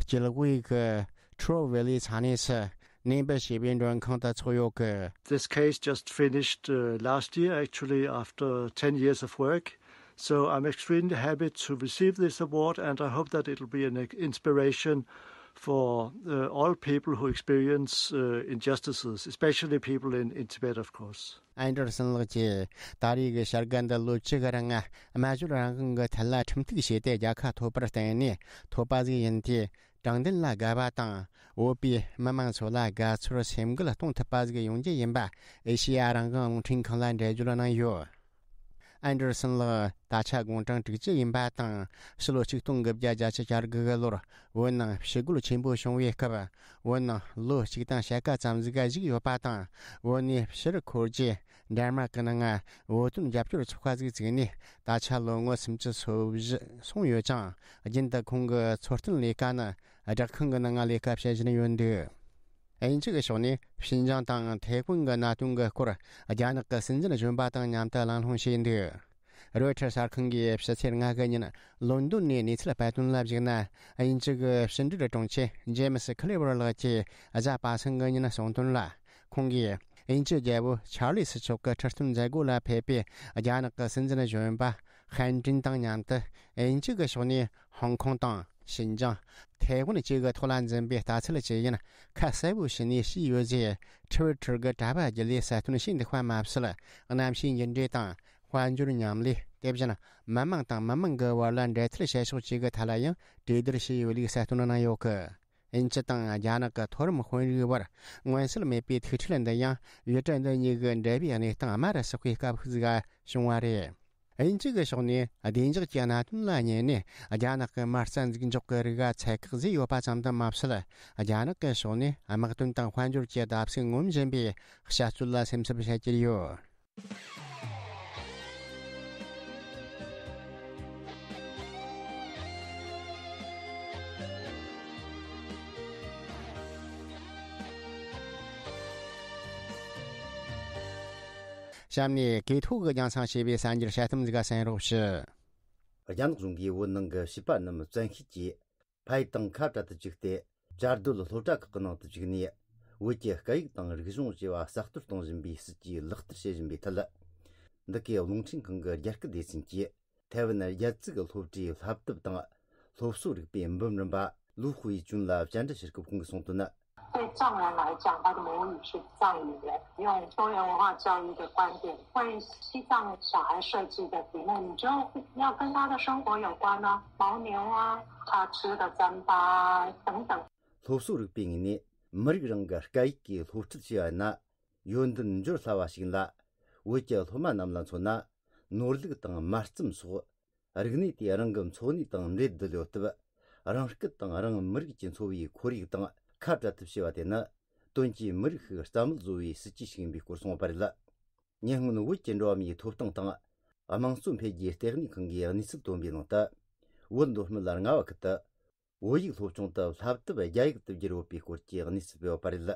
དཀྱིལ་དབུས་ཀྱི་ཁྲོ་ཝེ་ལི་ས་གནས་སུ་གནས་སྤོ་བྱས་པའི་མགྲོན་ཁང་དུ་ཚོགས་ཡོད་གི། This case just finished uh, last year, actually, after ten years of work. So I'm extremely happy to receive this award, and I hope that it'll be an inspiration for uh, all people who experience uh, injustices, especially people in, in Tibet, of course. ཨན་ཌར་སན་ལགས་ཀྱིས་ད་རེས་ཀྱི་བྱ་དགའ་འདི་ལོ་བཅུ་གི་རིང་སྨྲ་བརྗོད་རང་དབང་གི་ཐད་ལ་ཁྲིམས་གཏུག་བྱས་ཏེ་རྒྱལ་ཁ་ཐོབ་པར་བརྟེན་ནས་ཐོབ་པ་ཟིག་ཡིན་ཏེ། དྲང་བདེན་ལ་དགའ་བ་དང་། བོད་པའི་མི་མང་ཚོ་ལ་དགའ་ཚོར་སེམས་འགུལ་གཏོང་ཐུབ་པ་ཟིག་ཡོང་རྒྱུ་ཡིན་པ་ཨེ་ཤེ་ཡ་རང་དབང་རླུང་འཕྲིན་ཁང་ལ་འགྲེལ་བརྗོད་གནང་ཡོད། ཨན་ཌར་སན་ལགས་ད་ཆ་དགུང་གྲངས་དྲུག་ཅུ་ཡིན་པ་དང་། ཕྱི་ལོ་ཆིག་སྟོང་དགུ་བརྒྱ་བརྒྱད་ཅུ་གྱ་དགུ་གི་ལོར་བོད་ནང་ཕྱི་རྒོལ་ཆེན་པོ་བྱུང་བའི་སྐབས། བོད་ནང་ལོ་གཅིག་དང་ཕྱེད་ཀ་ཙམ་ཟིག་ག་བཞུགས་ཡོད་པ་དང་། བོད་ནས་ཕྱིར་འཁོར་རྗེས། ཌེན་མཱར་ཀི་ནང་བོད་དོན་རྒྱབ་སྐྱོར་ཚོགས་པ་ཟིག་བཙུགས་ནས་ད་ཆ་ལོ་ངོ་སུམ་ཅུ་སོ་བཞི་སོང་ཡོད་ཅིང་། རྒྱུན་དུ་ཁོང་གི་འཚོ་རྟེན་ལས་ཀ་ནི་སྦྲག་ཁང་གི་ནང་ལས་ཀ་བྱེད་བཞིན་ཡོད་འདུག་དབྱིན་ཇི་གི་ཕྱོགས་ནས་ཤིན་ཅང་དང་ཐའེ་ཝན་གྱི་གནད་དོན་གྱི་སྐོར་རྒྱ་ནག་གི་སྲིད་འཛིན་གཞོན་པ་དང་མཉམ་དུ་གླེང་སློང་བྱས་འདུག་རོའི་ཊར་གསར་ཁང་གིས་ཕྱི་ཚེས་ལྔ་གི་ཉིན་ལོན་ཌོན་ནས་གནས་ཚུལ་སྤེལ་དོན་ལ་གཞིགས་ན། དབྱིན་ཇི་གི་ཕྱི་འབྲེལ་དྲུང་ཆེ་ཇེ་མི་སི་ཁི་ལེ་ཝར་ལགས་ཀྱིས་གཟའ་པ་སངས་ཀྱི་ཉིན་གསུངས་དོན་ལ། ཁོང་གིས་དབྱིན་ཇིའི་རྒྱལ་པོ་ཆར་ལི་སི་མཆོག་གི་ཁྲི་སྟོན་མཛད་སྒོ་ལ་ཕེབས་པའི་རྒྱ་ནག་གི་སྲིད་འཛིན་གཞོན་པ་ཧན་ཀྲིན་དང་མཉམ་དུ། དབྱིན་ཇི་གི་ཕྱོགས་ནས་ཧོང་ཀོང་དང་ཤིན་ཅང་། ཐའེ་ཝན་བཅས་ཀྱི་ཐོག་ལ་འཛིན་པའི་ལྟ་ཚུལ་ཇི་ཡིན་ཁ་གསལ་པོ་བྱས་ནས་ཞུས་ཡོད་ཅེས་ཊི་ཝི་ཊར་གྱི་དྲ་བ་བརྒྱུད་ལས་གསལ་སྟོན་བྱས་འདུག་པ་མ་ཟད། གནམ་གཤིས་འགྱུར་འགྲོས་དང་། དཔལ་འབྱོར་མཉམ་ལས། དེ་བཞིན་མི་མང་དང་མི་མང་གི་བར་ལ་འབྲེལ་མཐུད་བྱེད་ཕྱོགས་བཅས་ཀྱི་ཐད་ལ་ཡང་གྲོས་བསྡུར་བྱས་ཡོད་ལུགས་གསལ་སྟོན་གནང་ཡོད་གི། དབྱིན་ཇི་དང་རྒྱ་ནག་གི་མཐོ་རིམ་དཔོན་རིགས་བར་མངོན་གསལ་མེད་པའི་ཐུག་འཕྲད་འདི་ཡང་ཡུལ་གྲུ་འདི་གཉིས་ཀྱི་འབྲེལ་བའི་གནས་སྟངས་དམའ་རུ་སོག་པའི་སྐབས་ཤིག་ཟིག་བྱུང་བ་རེད། དབྱིན་ཇི་གི་ཕྱོགས་ནས་བདེ་འཇགས་ཀྱི་གནད་དོན་ལ་བསྙད་ནས་རྒྱ་ནག་གི་མ་རྩ་འཛུགས་འཇོག་གི་རིགས་ལ་ཚད་བཀག་བཟོས་ཡོད་པ་ཙམ་དུ་མ་ཟད། རྒྱ་ནག་གི་ཕྱོགས་ནས་དམག་དོན་དང་དཔལ་འབྱོར་གྱི་བརྡབ་གསིག་ངོམ་བཞིན་པའི་བྱ་སྤྱོད་ལ་སེམས་འཚབ་བྱེད་ཀྱི་ཡོད། གཤམ་ནས་གོ་ཐོས་ཀྱིས་རྒྱང་སྲིང་བྱས་པའི་གསར་འགྱུར་དཔྱད་རྩོམ་ཟིག་གསན་རོགས་ཞུ། རྒྱ་ནག་གཞུང་གིས་བོད་ནང་གི་བྱིས་པ་རྣམས་བཙན་ཤེད་ཀྱིས་ཕ་ཡུལ་དང་ཁ་བྲལ་དུ་བཅུག་སྟེ། བཅའ་སྡོད་སློབ་གྲྭ་ཁག་གི་ནང་དུ་བཅུག་ནས། བོད་ཀྱི་སྐད་ཡིག་དང་རིག་གཞུང་བཅས་པ་གསར་གཏོད་གཏོང་བཞིན་པའི་སྲིད་ཇུས་ལག་བསྟར་བྱེད་བཞིན་པའི་ཐད། འདི་གའི་རླུང་འཕྲིན་ཁང་གི་རྒྱ་སྐད་སྡེ་ཚན་གྱིས་ཐའེ་ཝན་རྒྱལ་ཙིག་གི་སློབ་གྲྭའི་བསླབ་དེབ་དང་སློབ་གསོ་རིག་པའི་འབུམ་རམས་པ་ལུའུ་ཧུའེ་ཅུན་ལ་བཅར་འདྲི་ཞུ་སྐབས་ཁོང་གིས་གསུངས་དོན། 对藏人来讲，他的母语是藏语言。用多元文化教育的观点，为西藏小孩设计的题目，你就要跟他的生活有关啊，牦牛啊，他吃的糌粑啊等等。 སློབ་གསོ་རིག་པའི་ངོས་ནས་མི་རིགས་རང་གི་སྐད་ཡིག་གིས་སློབ་ཁྲིད་བྱས་པ་ཡིན་ན། ཡོན་ཏན་འབྱོར་སླ་བ་ཞིག་ཡིན་ལ། བོད་ཀྱི་སློབ་མ་རྣམས་ལ་མཚོན་ན། ནོར་ལུག་དང་མ་རྩམ་སོགས་རིག་གནས་དེ་རང་གི་འཚོ་གནས་དང་འབྲེལ་བསྡད་ཡོད་སྟབས། རང་སྐད་དང་རང་མི་རིགས་ཀྱི་འཚོ་བའི་ཁོར་ཡུག་དང་ཁ་བྲལ་ཐབས་བྱས་པ་དེ་ནི། དོན་གྱིས་མི་རིགས་ཤིག་རྩ་མེད་བཟོ་བའི་སྲིད་ཇུས་ཤིག་ཡིན་པའི་སྐོར་གསུངས་པ་རེད། ཉེ་སྔོན་བོད་ཀྱི་འགྲོ་བ་མིའི་ཐོབ་ཐང་དང་། དམངས་གཙོ་འཕེལ་རྒྱས་ལྟེ་གནས་ཁང་གིས་གནས་ཚུལ་བཏོན་པའི་ནང་དུ། བོད་མདོ་སྨད་རྔ་བ་ཁུལ་དུ། བོད་ཡིག་སློབ་སྦྱོང་དུ་བསླབ་དེབ་རྒྱ་ཡིག་ཏུ་བསྒྱུར་ཡོད་པའི་སྐོར་གྱི་གནས་ཚུལ་སྤེལ་བ་རེད།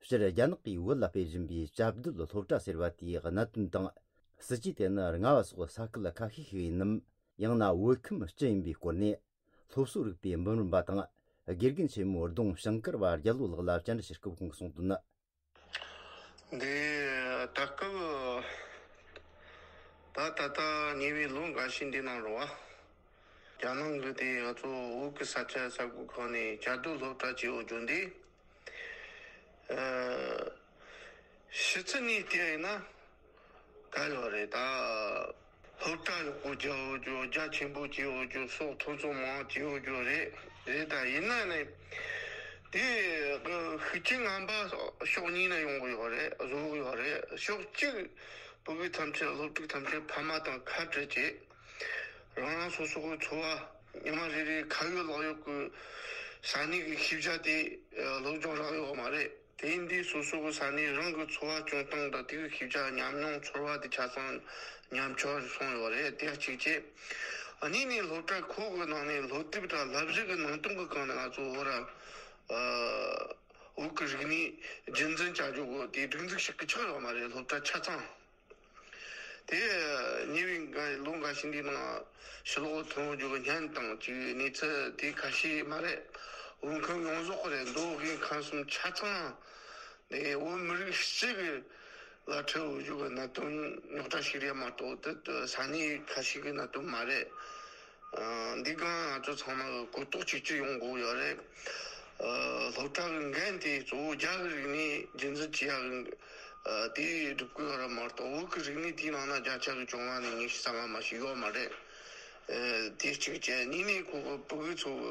སྤྱིར་རྒྱ་ནག་གིས་བོད་ལ་སྤེལ་བཞིན་པའི་བཅའ་སྡོད་སློབ་གྲྭ་ཟེར་བ་དེའི་གནད་དོན་དང་། སྲིད་ཇུས་དེ་ནི་རྔ་བ་སོགས་ས་ཁུལ་ཁ་ཤས་ཤིག་ཡིན་ནམ། ཡང་ན་བོད་ཁམས་སྤྱི་ཡིན་པའི་སྐོར་ནས། སློབ་གསོ་རིག་པའི་འབུམ་རམས་པ་དང་། དགེ་རྒན་ཆེན་མོ་ལྡོང་ཞིང་དཀར་བ་རྒྱལ་ལོ་ལགས་ལ་བཅར་འདྲི་ཞུ་སྐབས་ཁོང་གིས་གསུངས་དོན། འདི་ད་སྐབས་ད་ད་ལྟ་ཉེ་བའི་ལོ་འགའ་ཤས་འདི་ནང་རུ་བ། རྒྱ་ནང་གི་དེ་ང་ཚོ་བོད་ཀྱི་ས་ཆ་ས་ཁུལ་ཁག་ནས་བཅའ་སྡོད་སློབ་གྲྭ་བྱེད་འོ་བརྗོད་འདི། ཨ། ཕྱི་ཚུལ་ནས་བལྟས་ཡིན་ན་ག་ཡོད་རེད་ད། སློབ་གྲྭ་ཡག་པོ་རྒྱག་འོ་རྒྱུ། རྒྱ་ཆེན་པོ་བྱེད་འོ་རྒྱུ། སོགས་ཐོན་ཚོད་མང་བྱེད་འོ་རྒྱུ་རེད། རེད་ད། ཡིན་ན་ནི་དེ་ཤུགས་རྐྱེན་ངན་པ་ཕྱོགས་གཉིས་ནས་ཡོང་གི་ཡོད་རེད། བཟོ་གི་ཡོད་རེད། ཕྱོགས་གཅིག་བོད་མི་ཐམས་ཅད། སློབ་ཕྲུག་ཐམས་ཅད་ཕ་མ་དང་ཁ་བྲལ་བྱས། རང་རང་སོ་སོ་གི་འཚོ་བ། ཉི་མ་རེ་རེ་ཁ་ཡོད་ལག་ཡོད་ཀྱི་ས་གནས་ཀྱི་ཤེས་བྱ་དེ་སློབ་སྦྱོང་རག་ཡོད་མ་རེད། དེ་ཡིན་དུས་སོ་སོ་གི་ས་གནས་རང་གི་འཚོ་བ་སྐྱོང་སྟངས་དང་། དེ་གི་ཤེས་བྱ་ཉམས་མྱོང་ཚོར་བ་དེ་ཆ་ཚང་ཉམས་ཆག་སོང་ཡོད་རེད། དེ་གཅིག་བྱས། གཉིས་ནས་སློབ་གྲྭ་ཁག་གི་ནང་ནས་སློབ་དེབ་དང་བསླབ་གཞི་གི་ནང་དོན་གྱི་སྒང་ནས་ང་ཚོ་བོད་ར། ཨ། བོད་ཀྱི་རིག་གནས་རྒྱུན་འཛིན་བྱ་རྒྱུ་གི་དེ་སྒྲིག་འཛུགས་ཤིག་གི་ཆགས་ཡོད་མ་རེད། སློབ་གྲྭ་ཆ་ཚང་། དེ་ཉེ་བའི་འགའ་ལོ་འགའ་ཤས་འདིའི་ནང་ཕྱི་ལོགས་ཐོན་རྒྱུ་གི་བརྙན་དང་བཅས་གནས་ཚུལ་དེ་ཁ་ཤས་མ་རེད། བོད་ཁམས་ཡོངས་རྫོགས་རེད། མདོ་དབུས་ཁམས་གསུམ་ཆ་ཚང་ནས་བོད་མི་རིགས་སྤྱི་གི་ལ་འཕྲད་འོས་རྒྱུ་གི་གནད་དོན་རྙོག་དྲ་ཞིག་རེད་མ་གཏོགས། དེ་ས་གནས་ཁ་ཤས་ཀྱི་གནད་དོན་མ་རེད། ཨ། འདི་གང་ང་ཚོ་ཚང་མ་གི་གོ་རྟོགས་གཅིག་གྱུར་ཡོང་དགོས་ཡོད་རེད། ཨ། སློབ་གྲྭ་གི་འགན་དེ་གཙོ་བོ་རྒྱ་གི་རིག་གནས་རྒྱུན་འཛིན་བྱེད་ཡག་གི། ཨ། དེ་སྒྲུབ་དགོས་ཡོད་རེད་མ་གཏོགས། བོད་ཀྱི་རིག་གནས་དེའི་ནང་ན་བརྒྱ་ཆ་གི་བཅོ་ལྔ་ནས་ཉི་ཤུ་རྩ་ལྔ་མ་ཞིག་ཡོད་མ་རེད། ཨ། དེ་གཅིག་བྱས། གཉིས་ནས་ཁོ་གི་ཕྲུ་གུ་ཚོ་གི།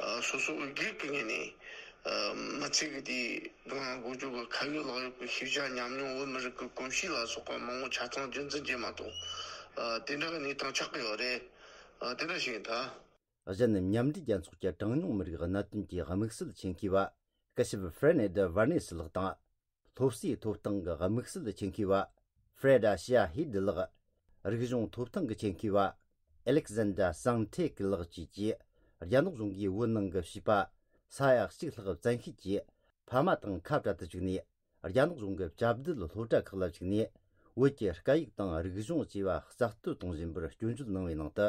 ཨ། སོ་སོ་གི་སྒེར་གྱི་ངོས་ནས། ཨ། མི་ཚེ་གི་དེ་སྒང་དགོས་རྒྱུ་གི་ཁ་ཡོད་ལག་ཡོད་ཀྱི་ཤེས་བྱ་ཉམས་མྱོང་། བོད་མི་རིགས་ཀྱི་གོམས་གཤིས་ལ་སོགས་པ་མང་པོ་ཆ་ཚང་རྒྱུན་འཛིན་བྱེད་མ་གཏོགས། ཨ། དེ་འདྲ་གི་གནས་སྟངས་ཆགས་ཀྱི་ཡོད་རེད། ཨ། དེ་འདྲ་ཞིག་ཡིན་ད། གཞན། མཉམ་འབྲེལ་རྒྱལ་ཚོགས་ཀྱི་གྲངས་ཉུང་མི་རིགས་གནད་དོན་གྱི་དམིགས་བསལ་ཆེད་མཁས་པ་སྐུ་ཞབས་ཧྥེ་ནེ་ཌ་ཝར་ནེ་སི་ལགས་དང་། སློབ་གསོའི་ཐོབ་ཐང་གི་དམིགས་བསལ་ཆེད་མཁས་པ་ཧྥེ་རེ་ཌ་ཤི་ཡ་ཧི་ཌི་ལགས། རིག་གཞུང་ཐོབ་ཐང་གི་ཆེད་མཁས་པ་ཨེ་ལེག་ཟན་ཌ་སང་ཐེ་ཀི་ལགས་བཅས་ཀྱིས། རྒྱ་ནག་གཞུང་གིས་བོད་ནང་གི་བྱིས་པ་ས་ཡ་གཅིག་ལྷག་བཙན་ཤེད་ཀྱིས་ཕ་མ་དང་ཁ་བྲལ་དུ་བཅུག་ནས། རྒྱ་ནག་གཞུང་གི་བཅའ་སྡོད་སློབ་གྲྭ་ཁག་ལ་བཅུག་ནས། བོད་ཀྱི་སྐད་ཡིག་དང་རིག་གཞུང་བཅས་པ་རྩ་གཏོར་གཏོང་བཞིན་པར་སྐྱོན་བརྗོད་གནང་བའི་ནང་དུ།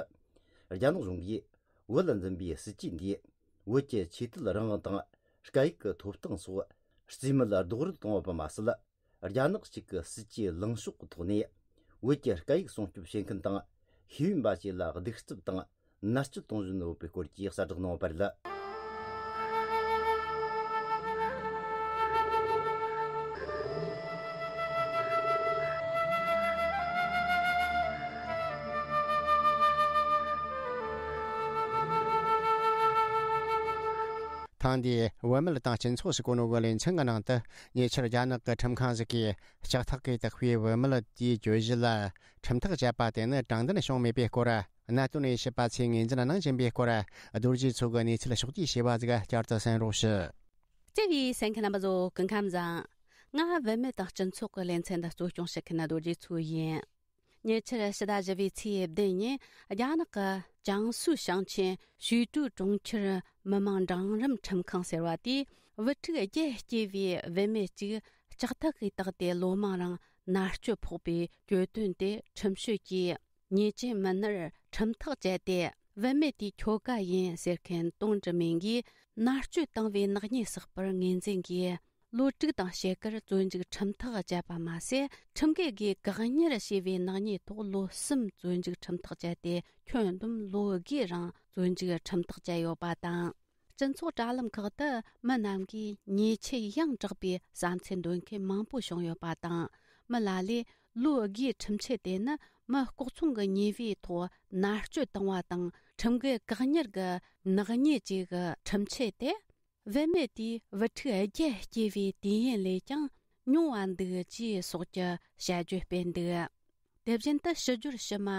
རྒྱ་ནག་གཞུང་གིས་བོད་ལ་འཛིན་པའི་སྲིད་ཇུས་འདིས། བོད་ཀྱི་ཆོས་དད་རང་དབང་དང་། སྐད་ཡིག་གི་ཐོབ་ཐང་སོགས་རྩིས་མེད་རྡོག་རོལ་གཏོང་བ་པ་མ་ཟད། རྒྱ་ནག་གཅིག་གི་སྲིད་ཇུས་ལངས་ཕྱོགས་ཀྱི་ཐོག་ནས། བོད་ཀྱི་སྐད་ཡིག་སྲུང་སྐྱོབ་བྱེད་མཁན་དང་། ཤེས་ཡོན་པ་བཅས་ལ་གདུག་རྩུབ་དང་མནར་གཅོད་གཏོང་བཞིན་ཡོད་པའི་སྐོར་གྱི་གསལ་བསྒྲགས་གནང་བ་རེད། ཐེངས་འདིའི་བུད་མེད་དང་སྤྱི་ཚོགས་ཟེར་གོ་ནོ་གི་ལེ་ཚན་གྱི་ནང་དུ། ཉེ་ཆར་རྒྱ་ནག་གི་ཁྲིམས་ཁང་ཟིག་གིས་ལྕགས་ཐག་གིས་བཏེགས་པའི་བུད་མེད་དེའི་གྱོད་གཞི་ལ་ཁྲིམས་ཐག་བཅད་པ་དེ་ནི་དྲང་བདེན་བྱུང་མེད་པའི་སྐོར། གནད་དོན་དབྱེ་ཞིབ་པ་ཚོས་ངོས་འཛིན་གནང་བཞིན་པའི་སྐོར། རྡོ་རྗེ་མཚོ་གིས་གནས་ཚུལ་ཕྱོགས་བསྡུས་བྱས་པ་ཟིག་བསྐྱར་དུ་གསན་རོགས་ཞུ། བརྩེ་བའི་གསན་མཁན་རྣམ་པ་ཚོ་སྐུ་ཁམས་བཟང་། ང་བུད་མེད་དང་སྤྱི་ཚོགས་ཀྱི་ལེ་ཚན་འདི་གཙོ་སྐྱོང་བྱེད་མཁན་རྡོ་རྗེ་མཚོ་ཡིན། ཉེ་ཆར་ཕྱི་ཟླ་བཞི་པའི་ཚེས་བདུན་ཉིན། རྒྱ་ནག་གི་ཅང་སུའུ་ཞིང་ཆེན་ཞུས་ཀྲུའུ་གྲོང་ཁྱེར་མི་དམངས་འབྲིང་རིམ་ཁྲིམས་ཁང་ཟེར་བ་དེས། བུ་ཕྲུག་བརྒྱད་སྐྱེས་པའི་བུད་མེད་ཅིག་ལྕགས་ཐག་གིས་བཏགས་ཏེ། ལོ་མང་རིང་ མནར་གཅོད་ཕོག་པའི་གྱོད་དོན་དེ་ཁྲིམས་གཅོད་ཀྱིས་ཉེས་ཅན་མི་སྣར་ཁྲིམས་ཐག་བཅད་དེ། བུད་མེད་དེའི་ཁྱོ་ག་ཡིན་ཟེར་མཁན་ཏུང་ཀྲི་མིང་གིས་མནར་གཅོད་བཏང་བའི་ནག་ཉེས་བསགས་པར་ངོས་འཛིན་གྱིས། ལོ་དྲུག་དང་ཕྱེད་ཀར་བཙོན་འཇུག་ཁྲིམས་ཐག་བཅད་པ་མ་ཟད། ཁྲིམས་འགལ་སྒོས་བཀག་ཉར་བྱས་པའི་ནག་ཉེས་ཐོག་ལོ་གསུམ་བཙོན་འཇུག་ཁྲིམས་ཐག་བཅད་དེ། ཁྱོན་བསྡོམས་ལོ་དགུའི་རིང་བཙོན་འཇུག་ཁྲིམས་ཐག་བཅད་ཡོད་པ་དང་། སྤྱི་ཚོགས་དྲ་ལམ་ཁག་ཏུ་མི་རྣམས་ཀྱིས་ཉེས་ཆད་ཡང་དྲག་པའི་བསམ་ཚུལ་འདོན་མཁན་མང་པོ་བྱུང་ཡོད་པ་དང་། མི་ལ་ལས་ལོ་དགུའི་ཁྲིམས་ཆད་དེ་ནི་མི་ལྐོག་ཚོང་གི་ཉེས་པའི་ཐོག་མནར་གཅོད་བཏང་བ་དང་། ཁྲིམས་འགལ་བཀག་ཉར་གྱི་ནག་ཉེས་བཅས་ཀྱི་ཁྲིམས་ཆད་དེ། བུད་མེད་དེས་བུ་ཕྲུག་བརྒྱད་སྐྱེས་པའི་དུས་ཡུན་ལས་ཀྱང་ཉུང་བ་འདུག་ཅེས་སོགས་ཀྱི་བྱ་བརྗོད་སྤེལ་འདུག་དེ་བཞིན་དུ་ཕྱི་སྦྱོར་ཕྱི་མ་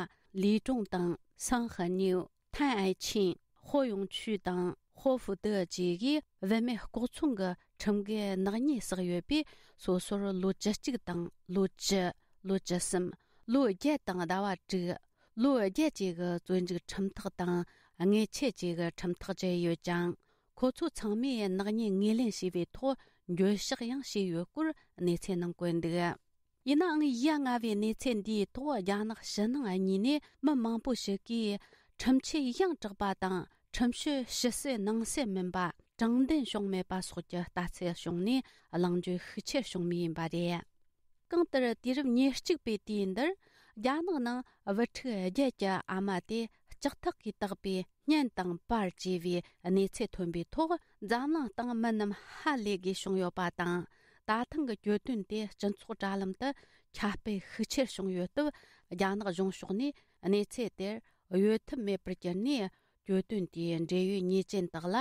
ལི་ཀྲུང་དང་སང་ཧི་ཉིའུ། ཐན་ཨའེ་ཆིན། ཧོ་ཡུང་ཆུས་དང་ཧོ་ཧྥུ་ཏེ་བཅས་ཀྱིས་བུད་མེད་ལྐོག་ཚོང་གི་ཁྲིམས་འགལ་ནག་ཉེས་བསགས་ཡོད་པས། སོ་སོར་ལོ་བཅུ་གཅིག་དང་ལོ་བཅུ། ལོ་བཅུ་གསུམ། ལོ་བརྒྱད་དང་ཟླ་བ་དྲུག། ལོ་བརྒྱད་བཅས་ཀྱི་བཙོན་འཇུག་ཁྲིམས་ཐག་དང་། དངུལ་ཆད་བཅས་ཀྱི་ཁྲིམས་ཐག་བཅད་ཡོད་ཀྱང་། ཁོ་ཚོ་ཚང་མས་ནག་ཉེས་ངོས་ལེན་བྱས་པའི་ཐོག་འགྱོད་བཤགས་ཡང་བྱས་ཡོད་སྐོར་གནས་ཚུལ་ནང་བཀོད་འདུག་ཡིན་ནའང་། ཡ་ང་བའི་གནས་ཚུལ་འདིའི་ཐོག་རྒྱ་ནག་ཕྱི་ནང་གཉིས་ནས་མི་མང་པོ་ཞིག་གིས་ཁྲིམས་ཆད་ཡང་དྲག་པ་དང་། ཁྲིམས་གཅོད་ཕྱི་གསལ་ནང་གསལ་མིན་པ། དྲང་བདེན་བྱུང་མེད་པ་སོགས་ཀྱི་ལྟ་ཚུལ་བྱུང་ནས། གླེང་བརྗོད་ཤུགས་ཆེར་བྱུང་མུས་ཡིན་པ་རེད། གང་ལྟར། དུས་རབས་ཉེར་གཅིག་པའི་དུས་འདིར། རྒྱ་ནག་ནང་བུ་ཕྲུག་བརྒྱད་ཀྱི་ཨ་མ་དེ་ལྕགས་ཐག་གིས་བཏགས་པའི་སྙན་དང་པར་བཅས་པའི་གནས་ཚུལ་ཐོན་པའི་ཐོག་འཛམ་གླིང་སྟེང་མི་རྣམས་ཧ་ལས་དགོས་བྱུང་ཡོད་པ་དང་། ད་ཐེངས་ཀྱི་གྱོད་དོན་དེ་སྤྱི་ཚོགས་དྲ་ལམ་དུ་ཁྱབ་སྤེལ་ཤུགས་ཆེར་བྱུང་ཡོད་སྟབས། རྒྱ་ནག་གཞུང་ཕྱོགས་ནས་གནས་ཚུལ་དེར་གཡོལ་ཐབས་མེད་པར་གྱུར་ནས། གྱོད་དོན་དེའི་འབྲེལ་ཡོད་ཉེས་ཅན་དག་ལ་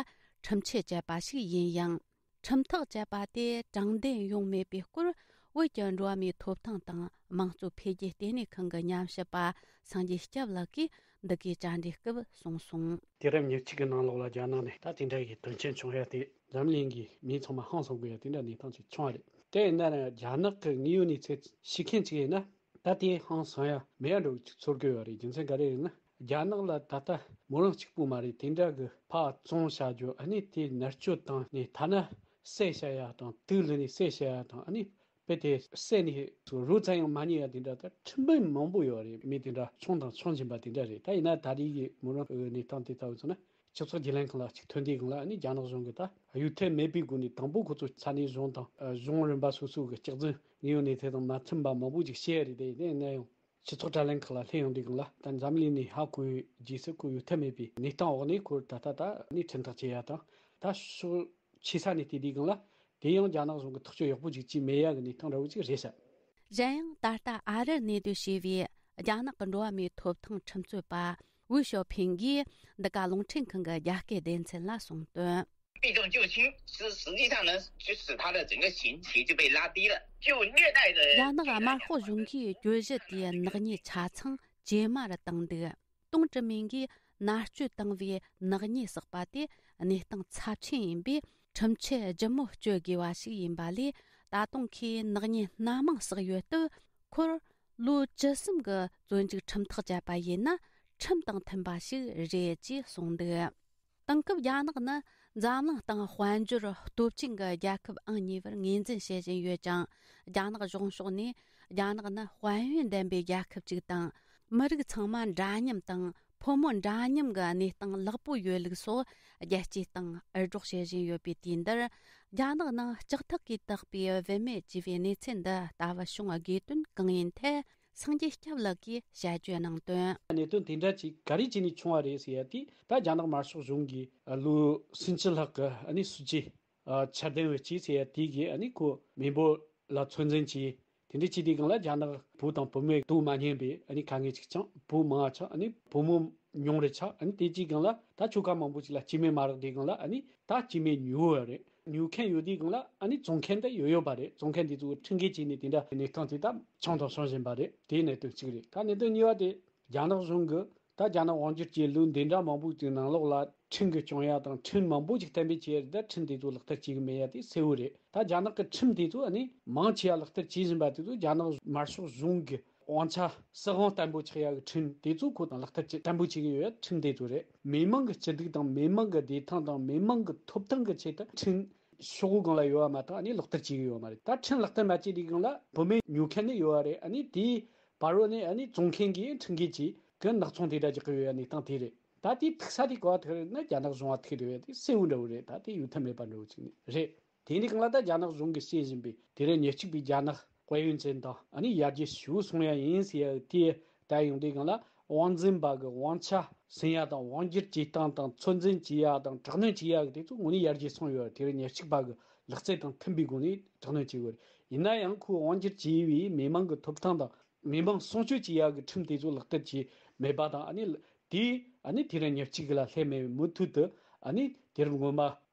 ཁྲིམས་ཆད་བཅད་པ་ཞིག་ཡིན་ཡང་། ཁྲིམས་ཐག་བཅད་པ་དེ་དྲང་བདེན་ཡོང་མེད་པའི་སྐོར། བོད་ཀྱི་འགྲོ་བ་མིའི་ཐོབ་ཐང་དང་དམངས་གཙོ་འཕེལ་རྒྱས་ལྟེ་གནས་ཁང་གི་ཉམས་ཞིབ་པ་སངས་རྒྱས་སྐྱབས་ལགས་ཀྱིས་འདི་གའི་བཅར་འདྲིའི་སྐབས་གསུངས་སོང་། དུས་རབས་ཉེར་གཅིག་གི་ནང་ལོགས་ལ་རྒྱ་ནག་ནས་ད་དེ་འདྲ་ཡི་དོན་རྐྱེན་བྱུང་ཡ་དེ། འཛམ་གླིང་གི་མི་ཚང་མ་ཧང་སང་དགོས་ཡ་དེ་འདྲ་གནས་སྟངས་ཅིག་བྱུང་བ་རེད། དེ་ཡིན་ན་རྒྱ་ནག་གི་དངོས་ཡོད་གནས་ཚུལ་ཤེས་མཁན་ཅིག་ཡིན་ན། ད་དེ་ཧང་སང་ཡ་མེད་ཡ་འགྲོ་གི་ཚོར་གི་ཡོད་རེད། རྒྱུ་མཚན་ག་རེ་ཡིན་ན། རྒྱ་ནག་ལ་ད་ལྟ་མོ་རང་གཅིག་པུ་མ་རེད། དེ་འདྲ་གི་ཕར་བཙོང་བྱ་རྒྱུ། ཨ་ནི་དེ་མནར་གཅོད་བཏང་ནས་ཐ་ན་བསད་བྱ་ཡ་དང་། དུག་བླུགས་ནས་བསད་བྱ་ཡ་དང་། ཨ་ནི་དཔེ་དེ་བསད་ནས་རོ་ཙམ་ཡང་མ་རྙེད་ཡ་དེ་འདྲ། ད་ཁྲིམས་དཔོན་མང་པོ་ཡོད་རེད། མི་དེ་འདྲ་ཆུང་དང་ཆུང་བཞིན་པ་དེ་འདྲ་རེད། ད་ཡིན་ན་ད་རེས་ཀྱི་མོ་རང་གནས་སྟངས་དེ་ལྟ་བུ་སོང་ན། སྤྱི་ཚོགས་བརྒྱུད་ལམ་ཁག་ལ་ཅིག་ཐོན་དུས་སྒང་ལ། ཨ་ནི་རྒྱ་ནག་གཞུང་གིས་ད་གཡོལ་ཐབས་མེད་པའི་སྒོ་ནས། དང་པོ་ཁོ་ཚོ་ས་གནས་གཞུང་དང་། ཨ། གཞུང་རིམ་པ་སོ་སོ་གི་སྐྱག་རྫུན་དངོས་ཡོད་གནས་ཚུལ་དང་མ་མཐུན་པ་མང་པོ་ཅིག་བཤད་རེད་དེ། དེ་ཡིན་ན་ཡང་སྤྱི་ཚོགས་དྲ་ལམ་ཁག་ལ་སླེབས་ཡོང་དུས་སྒང་ལ། ད་འཛམ་གླིང་ནས་ཧ་གོ་བའི་རྗེས་སུ། ཁོ་གཡོལ་ཐབས་མེད་པའི་གནས་སྟངས་འོག་ནས་ཁོ་ད་ལྟ་ད་ནི་ཁྲིམས་ཐག་བཅད་ཡ་དང་། ད་ཕྱོགས་ཆེ་ས་ནས་བལྟས་དུས་སྒང་ལ། དེ་ཡང་རྒྱ་ནག་གཞུང་གིས་ཐག་གཅོད་ཡག་པོ་ཅིག་བྱས་མེད་ཡ་གི་གནས་སྟངས་འདྲ་བོ་ཅིག་རེད་ཤག་གཞན་ཡང་། ད་ལྟ་ཨ་རིར་གནས་སྡོད་བྱས་པའི་རྒྱ་ནག་གི་འགྲོ་བ་མིའི་ཐོབ་ཐང་ཁྲིམས་རྩོད་པ་ཝུའུ་ཞའོ་ཕིང་གིས་འདི་ག་རླུང་འཕྲིན་ཁང་གི་རྒྱ་སྐད་སྡེ་ཚན་ལ་གསུངས་དོན། 避重就轻，实实际上呢，就使他的整个刑期就被拉低了，就虐待的。རྒྱ་ནག་དམར་ཤོག་གཞུང་གིས་གྱོད་གཞི་དེའི་ནག་ཉེས་ཆ་ཚང་ཇེ་དམའ་རུ་བཏང་འདུག་ཏུང་ཀྲི་མིང་གིས་མནར་གཅོད་བཏང་བའི་ནག་ཉེས་བསགས་པ་དེ་གནས་སྟངས་ཚབས་ཆེན་ཡིན་པས། ཁྲིམས་ཆད་ལྗིད་མོ་གཅོད་དགོས་པ་ཞིག་ཡིན་པ་ལས། ད་དུང་ཁོས་ནག་ཉེས་སྣ་མང་བསགས་ཡོད་སྟབས། ཁོར་ལོ་བཅུ་གསུམ་གྱི་བཙོན་འཇུག་ཁྲིམས་ཐག་བཅད་པ་ཡིན་ན། ཁྲིམས་དང་མཐུན་པ་ཞིག་རེད་ཅེས་གསུངས་འདུག་དེང་སྐབས་རྒྱ་ནག་ནི་འཛམ་གླིང་སྟེང་དཔལ་འབྱོར་སྟོབས་ཆེན་གྱི་རྒྱལ་ཁབ་ཨང་གཉིས་པར་ངོས་འཛིན་བྱེད་བཞིན་ཡོད་ཀྱང་། རྒྱ་ནག་གཞུང་ཕྱོགས་ནས་རྒྱ་ནག་ནི་དཔལ་ཡོན་ལྡན་པའི་རྒྱལ་ཁབ་ཅིག་དང་། མི་རིགས་ཚང་མ་འདྲ་མཉམ་དང་། ཕོ་མོ་འདྲ་མཉམ་གྱི་གནས་སྟངས་ལེགས་པོ་ཡོད་ལུགས་སོགས་རྒྱལ་སྤྱིའི་སྟེང་འུར་སྒྲོག་བྱེད་བཞིན་ཡོད་པའི་དུས་འདིར། རྒྱ་ནག་ནང་ལྕགས་ཐག་གིས་བཏགས་པའི་བུད་མེད་ཅེས་པའི་གནས་ཚུལ་འདི་ལྟ་བུ་བྱུང་བ་དགོས་དོན་གང་ཡིན་ཐད། སངས་རྒྱས་སྐྱབས་ལགས་ཀྱིས་དཔྱད་བརྗོད་གནང་དོན། གནད་དོན་དེ་འདྲ་ཅིག་ག་རེ་བྱས་ནས་བྱུང་བ་རེད་ཟེར་ཡ་དེ། ད་རྒྱ་ནག་དམར་ཤོག་གཞུང་གིས་ལོ་སུམ་ཅུ་ལྷག་གི་ཨ་ནི་སྲིད་ཇུས་ཨ་འཆར་ལྡན་བྱས་ཟེར་ཡ་དེ་གིས། ཨ་ནི་ཁོ་མི་འབོར་ལ་ཚོད་འཛིན་བྱས། དེ་འདྲ་བྱས་དུས་སྒང་ལ་རྒྱ་ནག་བུ་དང་བུ་མོའི་དོ་མ་མཉམ་པའི་ཨ་ནི་དཀའ་ངལ་ཅིག་བྱུང་། བུ་མང་བ་ཆགས། ཨ་ནི་བུ་མོ་ཉུང་རུ་ཆགས། ཨ་ནི་དེ་དུས་སྒང་ལ་ད་ཆོལ་ཁ་མང་པོ་ཅིག་ལ་སྐྱེ་དམན་མ་རག་དུས་སྒང་ལ། ཨ་ནི་ད་སྐྱེ་དམན་ཉུང་བ་རེད། ཉོ་མཁན་ཡོད་དུས་སྒང་ལ། ཨ་ནི་བཙོང་མཁན་དེ་ཡོད་ཡོད་པ་རེད། བཙོང་མཁན་དེ་ཚོ་ཁྲིམས་འགལ་བྱས་ནས་དེ་འདྲ་གནས་སྟངས་དེ་ད་བྱུང་དང་འབྱུང་བཞིན་པ་རེད། དེའི་གནད་དོན་གཅིག་རེད། ད་གནད་དོན་གཉིས་པ་དེ། རྒྱ་ནག་གཞུང་གིས་ད་རྒྱ་ནག་དབང་སྒྱུར་གྱི་ལོ་འདི་འདྲ་མང་པོ་ཅིག་ནང་ལོགས་ལ་ཁྲིམས་ཀྱིས་སྐྱོང་ཡ་དང་། ཁྲིམས་མང་པོ་ཅིག་གཏན་འབེབས་བྱས་རེད། ད་ཁྲིམས་དེ་ཚོ་ལག་བསྟར་བྱེད་ཀྱི་མེད་ཡ་དེ་གསལ་བོ་རེད། ད་རྒྱ་ནག་གི་ཁྲིམས་དེ་ཚོ། ཨ་ནི་མང་ཆེ་བ་ལག་བསྟར་བྱེད་བཞིན་པ་དེ་ཚོ་རྒྱ་ནག་དམར་ཤོག་གཞུང་གི་དབང་ཆ་སྲིད་དབང་བརྟན་པོ་ཆགས་ཡག་གི་ཁྲིམས་དེ་ཚོ་ཁོ་དང་ལག་བསྟར་བྱེད། བརྟན་པོ་བྱེད་ཀྱི་ཡོད་ཡ་ཁྲིམས་དེ་ཚོ་རེད། མི་མང་གི་སྐྱིད་སྡུག་དང་། མི་མང་གི་བདེ་ཐང་དང་། མི་མང་གི་ཐོབ་ཐང་གི་ཆེད་དུ་ཁྲིམས་ ཤོག་གུ་སྒང་ལ་ཡོད་པ་མ་གཏོགས་ཨ་ནི་ལག་བསྟར་བྱེད་ཀྱི་ཡོད་མ་རེད། ད་ཁྲིམས་ལག་བསྟར་མ་བྱས་དུས་སྒང་ལ་བུད་མེད་ཉོ་མཁན་ནི་ཡོད་པ་རེད། ཨ་ནི་དེའི་བར་རོ་ནས་ཨ་ནི་བཙོང་མཁན་གྱིས་ཁྲིམས་འགལ་གྱིས་གི་ནག་ཚོང་དེ་འདྲ་རྒྱག་གི་ཡོད་ཡ་གནས་སྟངས་དེ་རེད། ད་དེའི་ཐུག་ས་དེ་ག་བ་ཐུག་རེད་ན་རྒྱ་ནག་གཞུང་བ་ཐུག་རེད། དེ་གསལ་བོ་འདྲ་བོ་རེད། ད་དེ་ཡོད་ཐབས་མེད་པ་འདྲ་བོ་ཅིག་ནི་རེད། དེ་ནི་གང་ལ་ད་རྒྱ་ནག་གཞུང་གིས་བཤད་བཞིན་པའི་དེ་རིང་ཉེར་གཅིག་པའི་རྒྱ་ནག་དཔལ་ཡོན་ཅན་དང་ཨ་ནི་ཡར་རྒྱས་ཞུ་སོང་ཡ་ཡིན་ཟེར་ཡ་དེ་ད་ཡོང་དུས་གང་ལ་དབང་འཛིན་པ་གི་དབང་ཆ་ཟིན་ཡ་དང་དབང་སྒྱུར་བྱེད་སྟངས་དང་ཚོད་འཛིན་བྱེད་ཡ་དང་དྲག་གནོན་བྱེད་ཡ་གི་དེ་ཚོ་དངོས་གནས་ཡར་རྒྱས་སོང་ཡོད། དེ་རིང་ཉེར་གཅིག་པ་གི་ལག་རྩལ་དང་མཐུན་པའི་སྒོ་ནས་དྲག་གནོན་བྱེད་དགོས་རེད། ཡིན་ན་ཡང་ཁོས་དབང་སྒྱུར་བྱས་པའི་མི་མང་གི་ཐོབ་ཐང་དང་མི་མང་སྲུང་སྐྱོབ་བྱེད་ཡ་གི་ཁྲིམས་དེ་ཚོ་ལག་བསྟར་བྱས་མེད་པ་དང་ཨ་ནི་དེས་ཨ་ནི་དེ་རིང་ཉེར་གཅིག་ལ་སླེབས་མེད་པའི་མུ་མཐུད་དུ་ཨ་ནི་དུས་རབས་སྔོན་མ་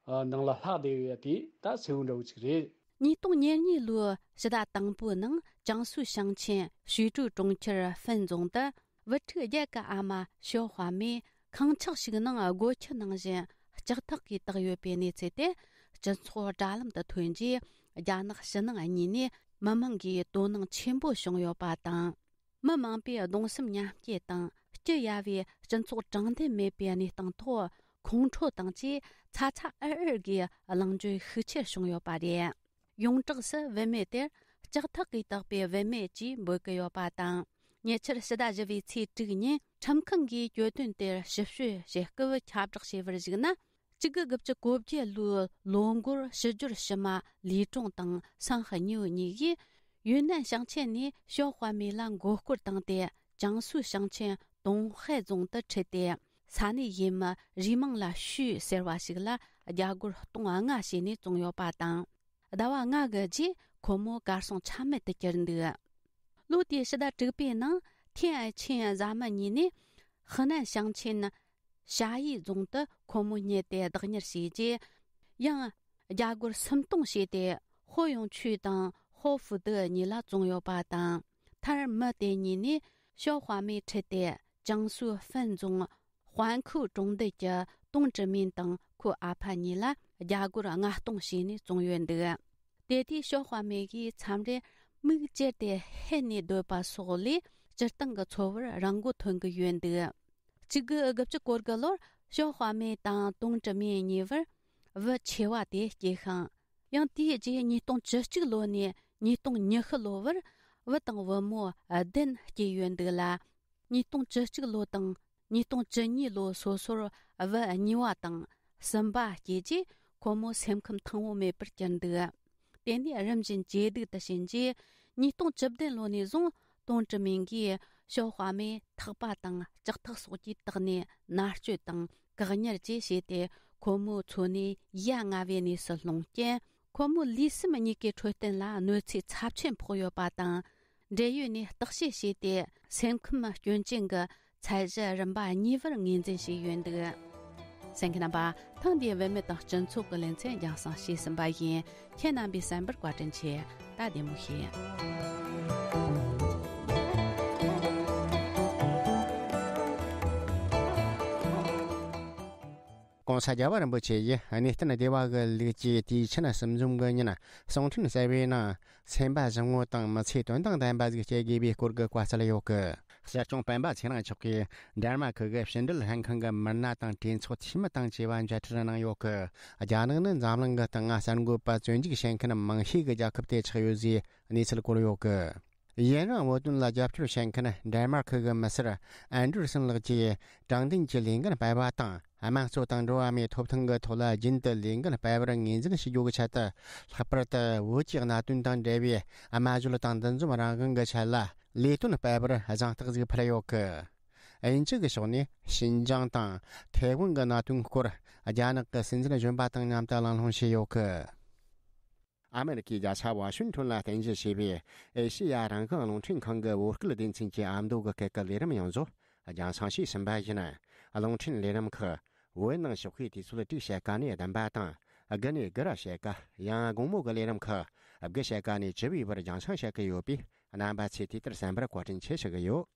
ནང་ལ་ལྷག་བསྡད་ཡོད་ཡ་དེ་ད་གསལ་བོ་འདྲ་བོ་ཅིག་རེད། ཉིས་སྟོང་ཉེར་གཉིས་ལོའི་ཕྱི་ཟླ་དང་པོའི་ནང་ཅང་སུའུ་ཞིང་ཆེན་ཞུས་ཀྲུའུ་གྲོང་ཁྱེར་ཧྥན་རྫོང་དུ་བུ་ཕྲུག་བརྒྱད་ཀྱི་ཨ་མ་ཞའོ་ཧྭ་མེ་ཁང་ཆག་ཞིག་ནང་སྒོ་ཁྱི་ནང་བཞིན་ལྕགས་ཐག་གིས་བཏགས་ཡོད་པའི་གནས་ཚུལ་དེ་སྤྱི་ཚོགས་དྲ་ལམ་དུ་ཐོན་རྗེས་རྒྱ་ནག་ཕྱི་ནང་གཉིས་ནས་མི་མང་གིས་དོ་སྣང་ཆེན་པོ་བྱུང་ཡོད་པ་དང་། མི་མང་པོས་གདུང་སེམས་མཉམ་སྐྱེད་དང་སྐྱི་གཡའ་བའི་སྤྱི་ཚོགས་དྲང་བདེན་མེད་པའི་གནས་སྟངས་ཐོག་ཁོང་ཁྲོ་དང་བཅས་ཚ་ཚ་འུར་འུར་གྱིས་གླེང་བརྗོད་ཤུགས་ཆེར་བྱུང་ཡོད་པ་རེད། ཡོངས་གྲགས་སུ་བུད་མེད་དེར་ལྕགས་ཐག་གིས་བཏགས་པའི་བུད་མེད་ཅེས་འབོད་ཀྱི་ཡོད་པ་དང་། ཉེ་ཆར་ཕྱི་ཟླ་བཞི་པའི་ཚེས་དྲུག་ཉིན་ཁྲིམས་ཁང་གིས་གྱོད་དོན་དེར་ཞིབ་དཔྱོད་བྱེད་སྐབས་ཁྱབ་བསྒྲགས་བྱས་པར་གཞིགས་ན། གཅིག་དགུ་དགུ་བཅུ་གོ་བརྒྱད་ལོའི་ལོ་འགོར་ཕྱི་སྦྱོར་ཕྱི་མ་ལི་ཀྲུང་དང་སང་ཧེ་ཉིའུ་གཉིས་ཀྱིས་ཡུན་ནན་ཞིང་ཆེན་ནས་ཞའོ་ཧྭ་མེ་ལ་མགོ་སྐོར་བཏང་སྟེ་ཅང་སུའུ་ཞིང་ཆེན་ཏུང་ཧའེ་རྫོང་དུ་ཁྲིད་དེ་ས་གནས་ཡུལ་མི་རུས་མིང་ལ་ཞུས་ཟེར་བ་ཞིག་ལ་རྒྱ་སྒོར་སྟོང་ལྔ་བྱས་ནས་བཙོངས་ཡོད་པ་དང་། ཟླ་བ་ལྔ་གི་རྗེས་ཁོ་མོ་གར་སོང་ཆ་མེད་དུ་གྱུར་འདུག་ལོ་དེའི་ཕྱི་ཟླ་དྲུག་པའི་ནང་ཐེན་ཨའེ་ཆིན་བཟའ་མི་གཉིས་ནས་ཧི་ནན་ཞིང་ཆེན་ཞ་ཡི་རྫོང་དུ་ཁོ་མོ་རྙེད་དེ་བདག་གཉེར་བྱས་རྗེས། ཡང་རྒྱ་སྒོར་སུམ་སྟོང་བྱས་ཏེ་ཧོ་ཡོང་ཆུས་དང་ཧོ་ཧྥུ་ཏི་གཉིས་ལ་བཙོངས་ཡོད་པ་དང་། མཐར་མི་དེ་གཉིས་ནས་ཞའོ་ཧྭ་མེ་ཁྲིད་དེ་ཅང་སུའུ་ཧྥན་རྫོང་དཔལ་ཁུའུ་གྲོང་རྡལ་གྱི་ཏུང་ཀྲི་མིན་དང་ཁོའི་ཨ་ཕ་གཉིས་ལ་རྒྱ་སྒོར་ལྔ་སྟོང་བྱས་ནས་བཙོངས་ཡོད་འདུག་དེ་དུས་ཞའོ་ཧྭ་མེ་གིས་མཚམས་རེར་མིག་ཅེར་ཏེ་ཧད་ནས་སྡོད་པ་སོགས་ལས་སྤྱིར་བཏང་གི་འཚོ་བར་རང་མགོ་ཐོན་གྱི་ཡོད་འདུག་གཅིག་དགུ་དགུ་བཅུ་གོ་དགུ་ལོར་ཞའོ་ཧྭ་མེ་དང་ཏུང་ཀྲི་མིན་གཉིས་བར་བུ་ཆེ་བ་དེ་སྐྱེས་ཤིང་། ཡང་དེའི་རྗེས་ཉིས་སྟོང་བཅུ་གཅིག་ལོ་ནས་ཉིས་སྟོང་ཉི་ཤུ་ལོ་བར་བུ་དང་བུ་མོ་བདུན་སྐྱེས་ཡོད་འདུག་ལ། ཉིས་སྟོང་བཅུ་གཅིག་ལོ་དང་ཉིས་སྟོང་བཅུ་གཉིས་ལོ་སོ་སོར་བུ་གཉིས་པ་དང་གསུམ་པ་སྐྱེས་རྗེས་ཁོ་མོ་སེམས་ཁམས་ཐང་བོ་མེད་པར་གྱུར་འདུག་དེ་ནས་རིམ་བཞིན་ཇེ་སྡུག་ཏུ་ཕྱིན་རྗེས་ཉིས་སྟོང་བཅུ་བདུན་ལོ་ནས་བཟུང་ཏུང་ཀྲི་མིན་གྱིས་ཞའོ་ཧྭ་མེ་ཐག་པ་དང་ལྕགས་ཐག་སོགས་ཀྱིས་བཏགས་ནས་མནར་གཅོད་དང་བཀག་ཉར་བཅས་བྱས་ཏེ་ཁོ་མོའི་འཚོ་གནས་ཡ་ང་བའི་གནས་སུ་ལྷུང་རྐྱེན། ཁོ་མོའི་ལུས་སེམས་གཉིས་ཀའི་འཕྲོད་བསྟེན་ལ་གནོད་འཚེ་ཚབས་ཆེན་ཕོག་ཡོད་པ་དང་། འབྲེལ་ཡོད་ནས་བརྟག་དཔྱད་བྱས་ཏེ་སེམས་ཁམས་སྐྱོན་ཅན་གྱི་ཚད་གཞི་རིམ་པ་གཉིས་པར་ངོས་འཛིན་བྱས་ཡོད་འདུག་གསན་མཁན་རྣམ་པ། ཐེངས་འདིའི་བུད་མེད་དང་སྤྱི་ཚོགས་ཀྱི་ལེ་ཚན་རྒྱང་སྲིང་བྱས་ཟིན་པ་ཡིན། ཁྱེད་རྣམ་པས་གསན་པར་བཀའ་དྲིན་ཆེ། ད་བདེ་མོ་བྱོས། ༸གོང་ས་རྒྱལ་བ་རིན་པོ་ཆེ་ཡིས་གནས་བརྟན་སྡེ་བ་གི་ལུགས་ཀྱི་དུས་ཆེན་གསུམ་འཛོམས་ཀྱི་ཉིན་གསུང་འཕྲིན་གསར་བའི་ནང་སེམས་པ་བཟང་བོ་དང་མི་ཚེ་དོན་དང་ལྡན་པ་ཞིག་སྐྱེལ་དགོས་པའི་སྐོར་གྱི་བཀའ་སྩལ་ཡོད་གི། ཞིབ་སྐྱོང་སྤེན་པ་ཚེ་རིང་མཆོག་གིས་འདན་མ་ཁུལ་གྱི་ཕྱི་འབྲེལ་ལྷན་ཁང་གི་མི་སྣ་དང་གྲོས་ཚོགས་འཐུས་མི་དང་བཅས་པ་མཇལ་འཕྲད་གནང་ཡོད་གི། རྒྱ་ནག་ནི་འཛམ་གླིང་གི་སྟེང་གསར་འགོད་པ་བཙོན་འཇུག་བྱེད་མཁན་མང་ཤོས་ཀྱི་རྒྱལ་ཁབ་དེ་ཆགས་ཡོད་ཅེས་གནས་ཚུལ་བཀོད་ཡོད་གི། ཡུན་རིང་བོད་དོན་ལ་རྒྱབ་སྐྱོར་བྱེད་མཁན་འདན་མ་ཁུལ་གྱི་མི་སེར་ཨན་ཌར་སན་ལགས་ཀྱིས་དྲང་བདེན་གྱི་ལས་འགན་སྤེལ་བ་དང་། དམངས་གཙོ་དང་འགྲོ་བ་མིའི་ཐོབ་ཐང་གི་ཐོག་ལ་རྒྱུན་དུ་ལས་འགན་སྤེལ་བར་ངོས་འཛིན་ཞུ་རྒྱུའི་ཆེད་དུ། ལྷག་པར་དུ་བོད་ཀྱི་གནད་དོན་དང་འབྲེལ་བའི་སྨྲ་བརྗོད་དང་འདུ་འཛོམས་རང་དབང་གི་ཆེད་ལ་ལས་དོན་སྤེལ་བར་གཟེངས་རྟགས་ཤིག་ཕུལ་ཡོད་གི། དབྱིན་ཇི་གི་ཕྱོགས་ནས་ཤིན་ཅང་དང་ཐའེ་ཝན་གྱི་གནད་དོན་སྐོར་རྒྱ་ནག་གི་སྲིད་འཛིན་གཞོན་པ་དང་མཉམ་དུ་གླེང་སློང་བྱས་ཡོད་གི། ཨ་མེ་རི་ཁའི་རྒྱལ་ས་ཝ་ཤིང་ཊོན་ལ་རྟེན་གཞི་བྱས་པའི་ཨེ་ཤེ་ཡ་རང་དབང་རླུང་འཕྲིན་ཁང་གི་བོད་སྐད་སྡེ་ཚན་གྱི་ཨ་མདོ་གི་སྐད་ཀྱི་ལས་རིམ་ཡོངས་རྫོགས་རྒྱང་སྲིང་བྱས་ཟིན་པ་ཡིན། རླུང་འཕྲིན་ལས་རིམ་ཁག་བོད་ནང་ཞོགས་ཀའི་དུས་ཚོད་དྲུག་ཕྱེད་ཀ་ནས་བདུན་པ་དང་། དགུ་ནས་དགུ་ར་ཕྱེད་ཀ། ཡང་དགོང་མོ་གི་ལས་རིམ་ཁག་དགུ་ཕྱེད་ཀ་ནས་བཅུ་པའི་བར་རྒྱང་སྲིང་བྱེད་ཀྱི་ཡོད་པས། རྣམ་པ་ཚོས་དུས་ལྟར་གསན་པར་བཀའ་དྲིན་ཆེ་ཞུ་གི་ཡོད།